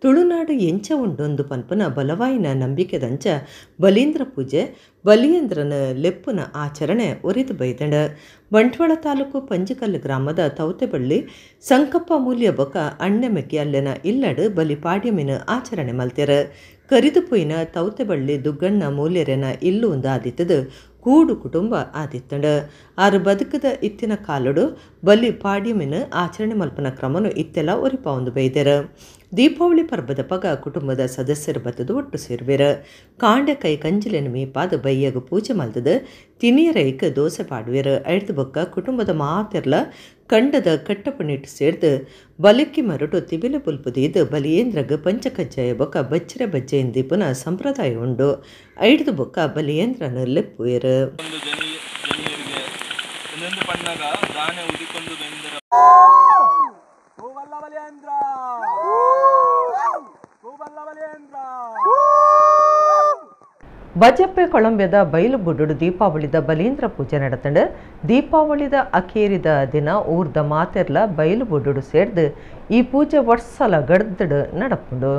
ತುಳುನಾಡು ಎಂಚ ಉಂಡೊಂದು ಪನ್ಪುನ ಬಲವಾಯಿನ ನಂಬಿಕೆದಂಚ ಬಲೀಂದ್ರ ಪೂಜೆ ಬಲಿಯೇಂದ್ರನ ಲೆಪ್ಪುನ ಆಚರಣೆ ಒರಿದು ಬೈದಂಡ. ಬಂಟ್ವಾಳ ತಾಲೂಕು ಪಂಜಿಕಲ್ಲು ಗ್ರಾಮದ ತೌತೆಬಳ್ಳಿ ಸಂಕಪ್ಪ ಮೂಲ್ಯ ಬೊಕ ಅಣ್ಣೆಮೆಕ್ಕಿ ಅಲ್ಲೆನ ಇಲ್ಲಡು ಬಲಿಪಾಡ್ಯಮಿನ ಆಚರಣೆ ಮಲ್ತೆರ. ಕರಿದು ಪೊಯ್ನ ತೌತೆಬಳ್ಳಿ ದುಗ್ಗಣ್ಣ ಮೂಲ್ಯರೆನ ಇಲ್ಲು ಒಂದು ಆದಿತ್ತದ ಕೂಡು ಕುಟುಂಬ ಆದಿತ್ತಂಡ. ಆರು ಬದುಕದ ಇತ್ತಿನ ಕಾಲಡು ಬಲಿ ಪಾಡ್ಯಮಿನ ಆಚರಣೆ ಮಲ್ಪನ ಕ್ರಮನು ಇತ್ತೆಲ್ಲ ಒರಿಪಾವೊಂದು ಬೈದೆರ. ದೀಪಾವಳಿ ಪರ್ಬದ ಪಗ ಕುಟುಂಬದ ಸದಸ್ಯರು ಬತ್ತದು ಒಟ್ಟು ಸೇರುವೆರ. ಕಾಂಡೆ ಕೈ ಕಂಜಿಲೆನ ಮೀಪಾದ ಬೈಯಗ ಪೂಜೆ ಮಲ್ತದ ತಿನಿಯರೈಕ್ ದೋಸೆ ಪಾಡುವೆರ. ಐಡ್ದು ಬೊಕ್ಕ ಕುಟುಂಬದ ಮಾತೆರ್ಲ ಕಂಡದ ಕಟ್ಟಪಣಿಟ್ಟು ಸೇರ್ದು ಬಲಿಕ್ಕಿ ಮರಟು ತಿಬಿಲ ಪುಲ್ಪುದೀದು ಬಲಿಯೇಂದ್ರಗ್ ಪಂಚಕಜ್ಜಾಯ ಬೊಕ್ಕ ಬಚ್ಚರೆ ಬಜ್ಜೆಯಿಂದ ದೀಪನ ಸಂಪ್ರದಾಯ ಉಂಡು. ಐಡ್ದು ಬೊಕ್ಕ ಬಲಿಯೇಂದ್ರನ ಲೆಪ್ಪುವೆರು. ಬಜಪೆ ಕೊಳಂಬೆದ ಬೈಲುಬುಡ್ಡು ದೀಪಾವಳಿದ ಬಲೀಂದ್ರ ಪೂಜೆ ನಡೆತಂಡು. ದೀಪಾವಳಿದ ಅಕೇರಿದ ದಿನ ಊರ್ದ ಮಾತೆರ್ಲ ಬೈಲುಬುಡ್ಡು ಸೇರ್ದು ಈ ಪೂಜೆ ವರ್ಷಲ ಗಡ್ದಡು ನಡಪುಂಡು.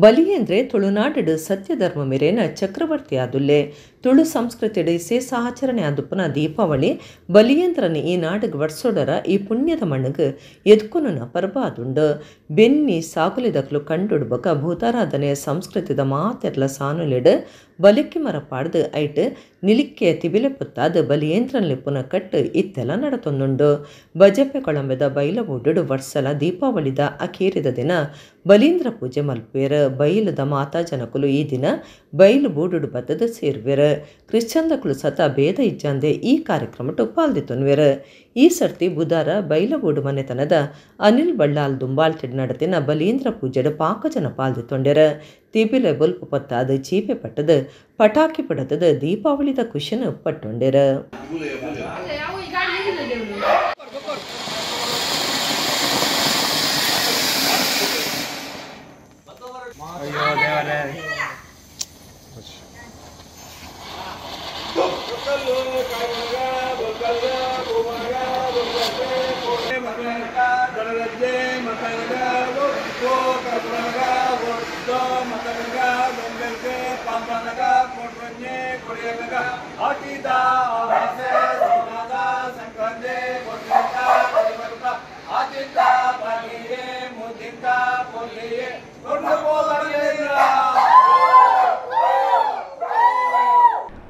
ಬಲಿಯೇಂದ್ರೆ ತುಳುನಾಡು ಸತ್ಯಧರ್ಮ ಮೇರೇನ ಚಕ್ರವರ್ತಿ ಆದುಲ್ಲೆ. ತುಳು ಸಂಸ್ಕೃತಿಡು ಇಸೇಸ ಆಚರಣೆ ಆದುಪ್ಪನ ದೀಪಾವಳಿ ಬಲಿಯೇಂದ್ರನ ಈ ನಾಡುಗ್ ವರ್ಷೋಡರ ಈ ಪುಣ್ಯದ ಮಣ್ಣುಗ್ ಎದ್ಕೊನುನ ಪರ್ಬ ಆದುಂಡು. ಬೆನ್ನಿ ಸಾಗುಲಿದಕ್ಲು ಕಂಡುಡ್ಬಕ ಭೂತಾರಾಧನೆ ಸಂಸ್ಕೃತಿದ ಮಾತೆರ್ಲ ಸಾನುಲೆಡು ಬಲಿಕ್ಕಿ ಮರ ಪಾಡ್ದು ಐಟ್ ನಿಲಿಕ್ಕೆ ತಿಬಿಲೆ ಪುತ್ತಾದ ಬಲಿಯೇಂದ್ರನ್ ಲೆಪ್ಪುನ ಕಟ್ಟು ಇತ್ತೆಲ್ಲ ನಡತೊಂದುಂಡು. ಬಜಪೆ ಕೊಳಂಬೆದ ಬೈಲಬೂಡು ವರ್ಷಲ ದೀಪಾವಳಿದ ಅಖೀರಿದ ದಿನ ಬಲೀಂದ್ರ ಪೂಜೆ ಮಲ್ಪುವೆರ್. ಬೈಲದ ಮಾತಾ ಜನಕುಲು ಈ ದಿನ ಬೈಲು ಬೂಡುಡು ಬತ್ತದ ಸೇರುವೆರ್. ಕ್ರಿಶ್ಚನ್ದಕುಲು ಸತ ಭೇದ ಇಜ್ಜಾಂದೆ ಈ ಕಾರ್ಯಕ್ರಮಟ್ಟು ಪಾಲ್ದಿತೊನ್ವೆರ್. ಈ ಸರ್ತಿ ಬುಧಾರ ಬೈಲಬೂಡು ಮನೆತನದ ಅನಿಲ್ ಬಳ್ಳಾಲ್ ದುಂಬಾಲ್ಟಿಡ್ ನಡತಿನ ಬಲೀಂದ್ರ ಪೂಜೆಡು ಪಾಕ ಜನ ಪಾಲ್ದಿತೊಂಡೆರ್. ತಿಬಿಲೆ ಬೊಲ್ಪು ಪತ್ತಾದ ಚೀಪೆ ಪಟ್ಟದ ಪಟಾಕಿ ಪಡತದ ದೀಪಾವಳಿದ ಖುಷಿನ ಪಟ್ಟೊಂಡೆರ್.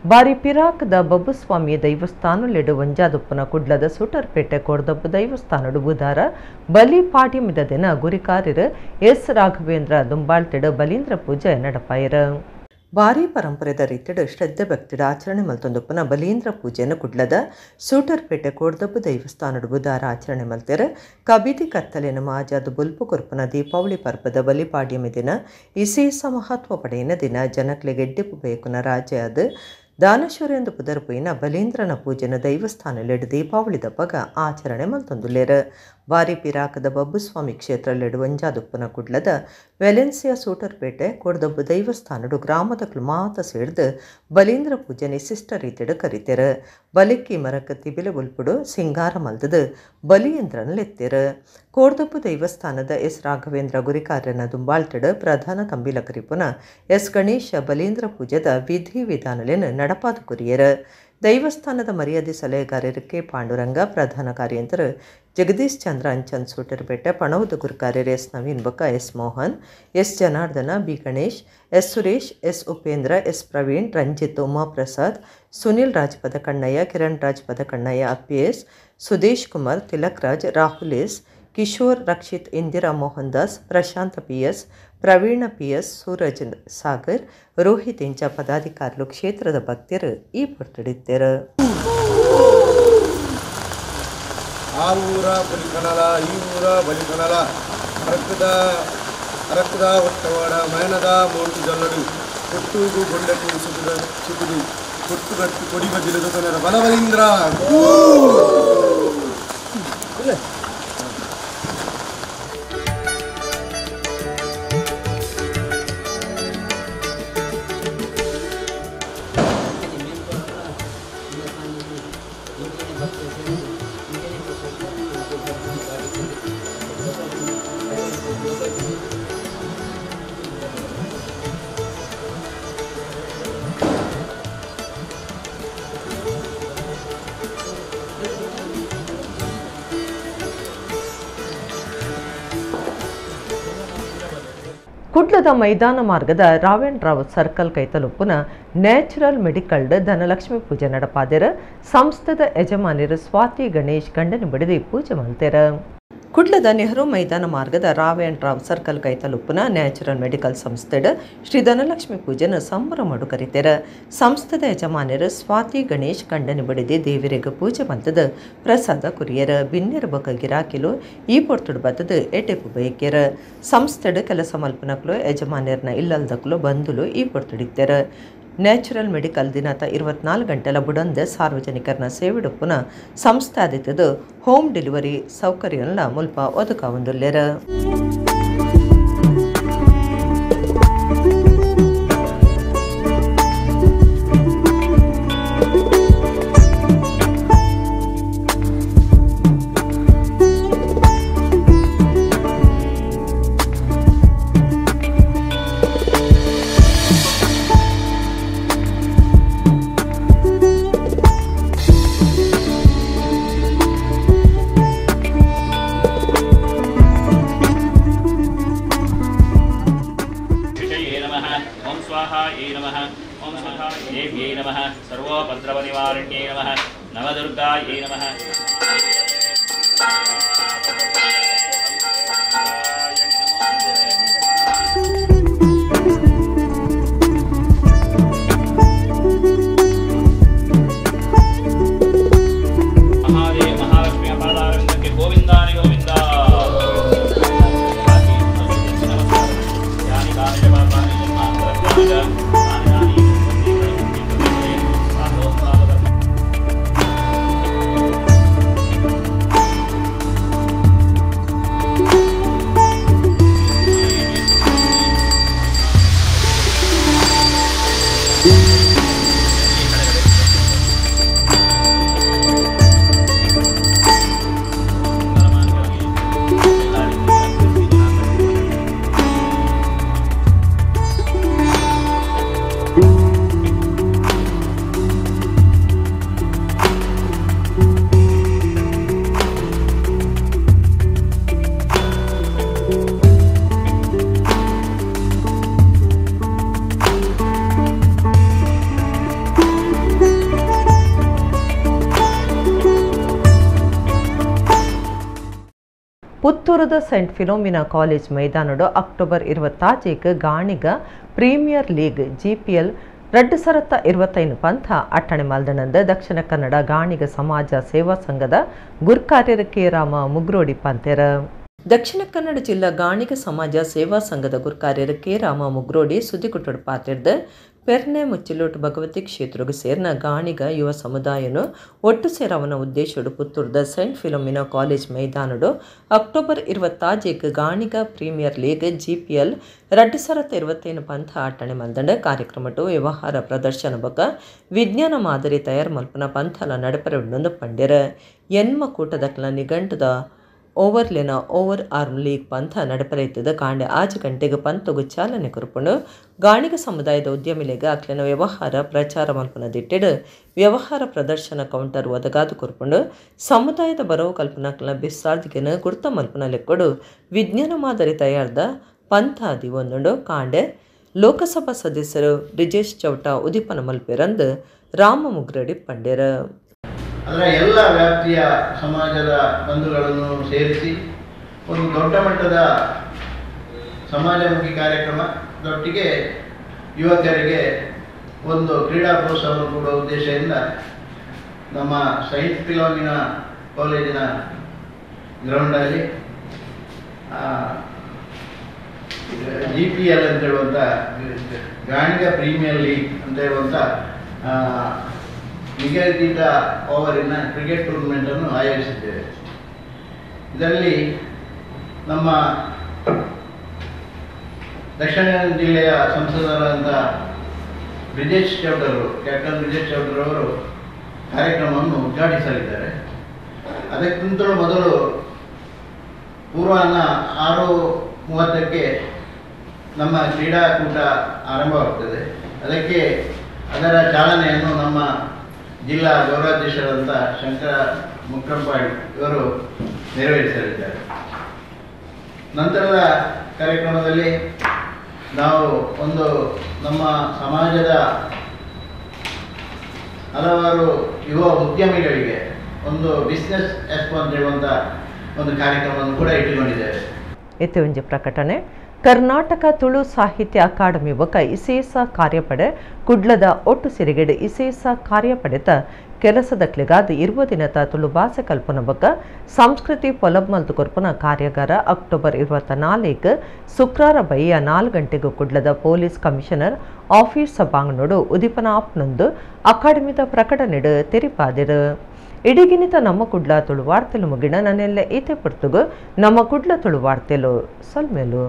ಬಾರಿ ಪಿರಾಕದ ಬಬ್ಬುಸ್ವಾಮಿ ದೈವಸ್ಥಾನಲೆಡು ಒಂಜಾದುಪ್ಪನ ಕುಡ್ಲದ ಸೂಟರ್ಪೇಟೆ ಕೋರ್ದಬ್ಬು ದೈವಸ್ಥಾನಡು ಬುಧಾರ ಬಲಿ ಪಾಟಿಮಿದ ದಿನ ಗುರಿಕಾರ್ಯರು ಎಸ್ ರಾಘವೇಂದ್ರ ದುಂಬಾಳ್ತಿಡು ಬಲೀಂದ್ರ ಪೂಜೆ ನಡಪಾಯರು. ಭಾರೀ ಪರಂಪರೆದ ರೀತಿಡು ಶ್ರದ್ಧೆ ಭಕ್ತಿಡು ಆಚರಣೆ ಮಲ್ತೊಂದುಪ್ಪನ ಬಲೀಂದ್ರ ಪೂಜೆಯನ್ನು ಕುಡ್ಲದ ಸೂಟರ್ಪೇಟೆ ಕೋಡ್ದಬ್ಬು ದೈವಸ್ಥಾನಡು ಬುಧಾರ ಆಚರಣೆ ಮಲ್ತೆರು. ಕಬಿದಿ ಕತ್ತಲೆನ ಮಾಜಾದ ಬೊಲ್ಪು ಕೊರ್ಪನ ದೀಪಾವಳಿ ಪರ್ಬದ ಬಲಿಪಾಡ್ಯಮಿ ದಿನ ಇಸೇಸ ಮಹತ್ವ ಪಡೆಯಿನ ದಿನ. ಜನಕ್ಲೆಗೆ ಎಡ್ಡೆಪು ಬೇಕುನ ರಾಜ್ಯ ಅದು ದಾನಶೂರೆಂದು ಪುದರ್ಪೊಯಿನ ಬಲೀಂದ್ರನ ಪೂಜೆನ ದೈವಸ್ಥಾನಲೆಡು ದೀಪಾವಳಿದ ಪಗ ಆಚರಣೆ ಮಲ್ತೊಂದುಲ್ಲೆರ್. ಬಾರಿ ಪಿರಾಕದ ಬಬ್ಬುಸ್ವಾಮಿ ಕ್ಷೇತ್ರಲೆಡು ಒಂಜಾದುಪ್ಪನ ಕುಡ್ಲದ ವೆಲೆನ್ಸಿಯಾ ಸೂಟರ್ಪೇಟೆ ಕೊಡ್ದಬ್ಬು ದೈವಸ್ಥಾನಡು ಗ್ರಾಮದಕ್ಲು ಮಾತ ಸೇರ್ದು ಬಲೀಂದ್ರ ಪೂಜೆನೆ ಶಿಷ್ಟ ರೀತಿಡು ಕರಿತೆರು. ಬಲಿಕ್ಕಿ ಮರಕ ತಿಬಿಲೆ ಉಲ್ಪುಡು ಸಿಂಗಾರ ಮಲ್ದದು ಬಲಿಯೇಂದ್ರನ ಲೆತ್ತೆರು. ಕೋಡ್ದಬ್ಬು ದೈವಸ್ಥಾನದ ಎಸ್ ರಾಘವೇಂದ್ರ ಗುರಿಕಾರ್ಯನ ದುಂಬಾಳ್ತಿಡು ಪ್ರಧಾನ ತಂಬಿಲ ಕರಿಪುನ ಎಸ್ ಗಣೇಶ ಬಲೀಂದ್ರ ಪೂಜೆದ ವಿಧಿ ವಿಧಾನಲೆನ್ ನಡಪಾದು ಕುರಿಯರು. ದೈವಸ್ಥಾನದ ಮರ್ಯಾದೆ ಸಲಹೆಗಾರರು ಕೆ ಪಾಂಡುರಂಗ, ಪ್ರಧಾನ ಕಾರ್ಯಂತರು ಜಗದೀಶ್ ಚಂದ್ರ ಅಂಚನ್ ಸೂಟರ್ಪೇಟೆ, ಪಣವದ ಗುರುಕಾರ್ಯರು ಎಸ್ ನವೀನ್ ಬೊಕ್ಕ S Mohan, S Janardhana, B Ganesh, S Suresh, S Upendra, S Praveen, Ranjith Umaprasad, Sunil Raj Padakannaiah, Kiran Raj Padakannaiah, Appi S, Sudesh Kumar, Tilak Raj, Rahul S, Kishore Rakshit, Indira Mohan Das, Prashanth PS, Praveena PS, Suraj Sagar, Rohit ಇಂಚ ಪದಾಧಿಕಾರಿಗಳು ಕ್ಷೇತ್ರದ ಭಕ್ತರು ಈ ಪೊರ್ತುಡಿದ್ದರು. ಆ ಊರ ಬಲಿಕನಲ ಈ ಊರ ಬಲಿಕನಲ ಅರಕ್ಕದ ಅರಕ್ಕದ ಒಟ್ಟವಾಡ ಮಯನದ ಮೋಂಟು ಜಲ್ಲಡು ಕೊಟ್ಟೂಗು ಗೊಂಡೆಕು ಸುಗುದ ಸುಗುದು ಕೊಟ್ಟುಗಟ್ಟು ಕೊಡಿ ಬಜಿಲದು ಕನರ ಬಲಬಲೀಂದ್ರ. ಕುಡ್ಲದ ಮೈದಾನ ಮಾರ್ಗದ ರಾವೆನ್ ರಾವ್ ಸರ್ಕಲ್ ಕೈತಲುಪ್ಪುನ ನ್ಯಾಚುರಲ್ ಮೆಡಿಕಲ್ಡ್ ಧನಲಕ್ಷ್ಮಿ ಪೂಜೆ ನಡಪಾದೆರ. ಸಂಸ್ಥೆದ ಯಜಮಾನಿರು ಸ್ವಾತಿ ಗಣೇಶ್ ಗಂಡನ ಬಡಿದು ಪೂಜೆ ಮಲ್ತೆರ. ಕುಡ್ಲದ ನೆಹರು ಮೈದಾನ ಮಾರ್ಗದ ರಾವ್ ರಾವ್ ಸರ್ಕಲ್ ಕೈತಲುಪ್ಪುನ ನ್ಯಾಚುರಲ್ ಮೆಡಿಕಲ್ ಸಂಸ್ಥೆಡ್ ಶ್ರೀ ಧನಲಕ್ಷ್ಮಿ ಪೂಜೆನ ಸಂಭ್ರಮಡು ಕರಿತೆರ. ಸಂಸ್ಥೆದ ಯಜಮಾನರು ಸ್ವಾತಿ ಗಣೇಶ್ ಕಂಡನಿ ಬಡಿದೆ ದೇವಿರೆಗ್ ಪೂಜೆ ಮಲ್ತದ ಪ್ರಸಾದ ಕುರಿಯರ. ಬಿನ್ನೆರ ಬೊಕ ಗಿರಾಕಿಲು ಈ ಪೊರ್ತುಡು ಬತ್ತದ ಎಟೆಪು ಬಯಕೆರ. ಸಂಸ್ಥೆಡ್ ಕೆಲಸ ಮಲ್ಪನಕ್ಲು ಯಜಮಾನ್ಯರ್ನ ಇಲ್ಲಲ್ದಕ್ಲು ಬಂಧುಲು ಈ ಪೊರ್ತುಡಿತ್ತೆರ. ನ್ಯಾಚುರಲ್ ಮೆಡಿಕಲ್ ದಿನತ 24 ಗಂಟೆಲ ಬುಡಂದೆ ಸಾರ್ವಜನಿಕರನ ಸೇವೆಡುಪ್ಪುನ ಸಂಸ್ಥೆ ಆದಿತ್ತದು ಹೋಮ್ ಡೆಲಿವರಿ ಸೌಕರ್ಯನ್ಲ ಮುಲ್ಪ ಒದಕಾವೊಂದುಲ್ಲೆರ್. ಪುತ್ತೂರದ Saint Philomena college ಮೈದಾನಡು October 26 Ganiga premier league GPL 2025 ಪಂಥ ಅಟ್ಟಣೆ ಮಾಲ್ದನಂದ ದಕ್ಷಿಣ ಕನ್ನಡ ಗಾಣಿಗ ಸಮಾಜ ಸೇವಾ ಸಂಘದ ಗುರ್ಕಾರ್ಯರ ಕೆ ರಾಮ ಮುಗ್ರೋಡಿ ಪಂತೆರ. ದಕ್ಷಿಣ ಕನ್ನಡ ಜಿಲ್ಲಾ ಗಾಣಿಗ ಸಮಾಜ ಸೇವಾ ಸಂಘದ ಗುರ್ಕಾರ್ಯರ ಕೆ ರಾಮ ಮುಗ್ರೋಡಿ ಸುದ್ದಿಗುಟ್ಟಡು ಪಾತಿರ್ದ ಪೆರ್ನೆ ಮುಚ್ಚಿಲೋಟು ಭಗವತಿ ಕ್ಷೇತ್ರಕ್ಕೆ ಸೇರಿನ ಗಾಣಿಗ ಯುವ ಸಮುದಾಯನು ಒಟ್ಟು ಸೇರವನ ಉದ್ದೇಶಡು ಪುತ್ತೂರದ Saint Philomena college ಮೈದಾನಡು October 26 Ganiga premier league GPL 2025 ಪಂಥ ಅಟ್ಟಣೆ ಮಲ್ದಂಡ. ಕಾರ್ಯಕ್ರಮಟು ವ್ಯವಹಾರ ಪ್ರದರ್ಶನ ಬೊಕ್ಕ ವಿಜ್ಞಾನ ಮಾದರಿ ತಯಾರು ಮಲ್ಪನ ಪಂಥಲ ನಡಪರೆ ಉಂಡೊಂದು ಪಂಡ್ಯರ. ಎನ್ಮ ಕೂಟದಕ್ಲ ನಿಘಂಟದ ಓವರ್ಲೆನ over arm league ಪಂಥ ನಡಪರೈತದ. ಕಾಂಡೆ 6 ಗಂಟೆಗೆ ಪಂಥಗು ಚಾಲನೆ ಕೊರ್ಪುಂಡು. ಗಾಣಿಗ ಸಮುದಾಯದ ಉದ್ಯಮಿಲೆಗ್ ಅಕ್ಲೆನ ವ್ಯವಹಾರ ಪ್ರಚಾರ ಮಲ್ಪುನ ದಿಟ್ಟೆಡ್ ವ್ಯವಹಾರ ಪ್ರದರ್ಶನ ಕೌಂಟರ್ ಒದಗಾದು ಕೊರ್ಪುಂಡು. ಸಮುದಾಯದ ಬರವು ಕಲ್ಪನಕ್ಲೆನ ಬಿಸ್ಸಾರ್ದಿಗೆನ್ ಗುರ್ತ ಮಲ್ಪುನ ಲೆಕ್ಕೊಡು ವಿಜ್ಞಾನ ಮಾದರಿ ತಯಾರ್ದ ಪಂಥ ದಿವೊಂದುಂಡು. ಕಾಂಡೆ ಲೋಕಸಭಾ ಸದಸ್ಯರು ಬ್ರಿಜೇಶ್ ಚೌಟ ಉದಿಪನ ಮಲ್ಪೆರಂದು ರಾಮ ಮುಗ್ರಡಿ ಪಂಡೆರ್. ಅದರ ಎಲ್ಲ ವ್ಯಾಪ್ತಿಯ ಸಮಾಜದ ಬಂಧುಗಳನ್ನು ಸೇರಿಸಿ ಒಂದು ದೊಡ್ಡ ಮಟ್ಟದ ಸಮಾಜಮುಖಿ ಕಾರ್ಯಕ್ರಮದೊಟ್ಟಿಗೆ ಯುವಕರಿಗೆ ಒಂದು ಕ್ರೀಡಾ ಪ್ರೋತ್ಸಾಹವನ್ನು ಕೊಡುವ ಉದ್ದೇಶದಿಂದ ನಮ್ಮ ಸೈಂಟ್ ಫಿಲೋಮಿನಾ ಕಾಲೇಜಿನ ಗ್ರೌಂಡಲ್ಲಿ GPL ಅಂತ ಹೇಳುವಂಥ ಗಾಣಿಗ ಪ್ರೀಮಿಯರ್ ಲೀಗ್ ಅಂತ ಹೇಳುವಂಥ ನಿಗದಿತ ಓವರಿನ ಕ್ರಿಕೆಟ್ ಟೂರ್ನಮೆಂಟನ್ನು ಆಯೋಜಿಸಿದ್ದೇವೆ. ಇದರಲ್ಲಿ ನಮ್ಮ ದಕ್ಷಿಣ ಕನ್ನಡ ಜಿಲ್ಲೆಯ ಸಂಸದರಾದಂಥ ಬ್ರಿಜೇಶ್ ಚೌಟರು, ಕ್ಯಾಪ್ಟನ್ ಬ್ರಿಜೇಶ್ ಚೌಟರವರು ಕಾರ್ಯಕ್ರಮವನ್ನು ಉದ್ಘಾಟಿಸಲಿದ್ದಾರೆ. ಅದಕ್ಕಿಂತಲೂ ಮೊದಲು ಪೂರ್ವಾಹ್ನ 6:30ಕ್ಕೆ ನಮ್ಮ ಕ್ರೀಡಾಕೂಟ ಆರಂಭವಾಗ್ತದೆ. ಅದಕ್ಕೆ ಅದರ ಚಾಲನೆಯನ್ನು ನಮ್ಮ ಜಿಲ್ಲಾ ಗೌರವಾಧ್ಯಕ್ಷರಾದಂಥ ಶಂಕರ ಮುಕ್ರಂಪಾಡಿ ಇವರು ನೆರವೇರಿಸಲಿದ್ದಾರೆ. ನಂತರದ ಕಾರ್ಯಕ್ರಮದಲ್ಲಿ ನಾವು ಒಂದು ನಮ್ಮ ಸಮಾಜದ ಹಲವಾರು ಯುವ ಉದ್ಯಮಿಗಳಿಗೆ ಒಂದು ಬಿಸ್ನೆಸ್ ಎಕ್ಸ್ಪೋ ಅಂತ ಹೇಳುವಂಥ ಒಂದು ಕಾರ್ಯಕ್ರಮವನ್ನು ಕೂಡ ಇಟ್ಟುಕೊಂಡಿದ್ದೇವೆ. ಇತ್ತೆ ಒಂಜಿ ಪ್ರಕಟಣೆ. ಕರ್ನಾಟಕ ತುಳು ಸಾಹಿತ್ಯ ಅಕಾಡೆಮಿ ಬೊಕ ಇಸೇಸ ಕಾರ್ಯಪಡೆ ಕುಡ್ಲದ ಒಟ್ಟು ಸಿರಿಗೆಡ್ ಇಸೇಸ ಕಾರ್ಯಪಡೆತ ಕೆಲಸದಕ್ಲೆಗಾದ್ 20 ದಿನದ ತುಳು ಭಾಷೆ ಕಲ್ಪನ ಬೊಕ ಸಂಸ್ಕೃತಿ ಪೊಲಬ್ ಮಲ್ತು ಕೊರ್ಪುನ ಕಾರ್ಯಾಗಾರ ಅಕ್ಟೋಬರ್ 24 ಶುಕ್ರಾರ ಬಯ್ಯ 4 ಗಂಟೆಗೂ ಕುಡ್ಲದ ಪೊಲೀಸ್ ಕಮಿಷನರ್ ಆಫೀಸ್ ಸಭಾಂಗಣೋಡು ಉದಿಪನ ಆಪ್ನೊಂದು ಅಕಾಡೆಮಿದ ಪ್ರಕಟಣೆಡು ತೆರಿಪಾದಿರು. ಇಡೀಗಿನಿತ ನಮ್ಮ ಕುಡ್ಲ ತುಳು ವಾರ್ತೆಲು ಮುಗಿಣ ನನ್ನೆಲ್ಲ ಈತೆ ಪುರ್ತುಗು ನಮ್ಮ ಕುಡ್ಲ ತುಳು ವಾರ್ತೆಲು ಸೊಲ್ಮೇಲು.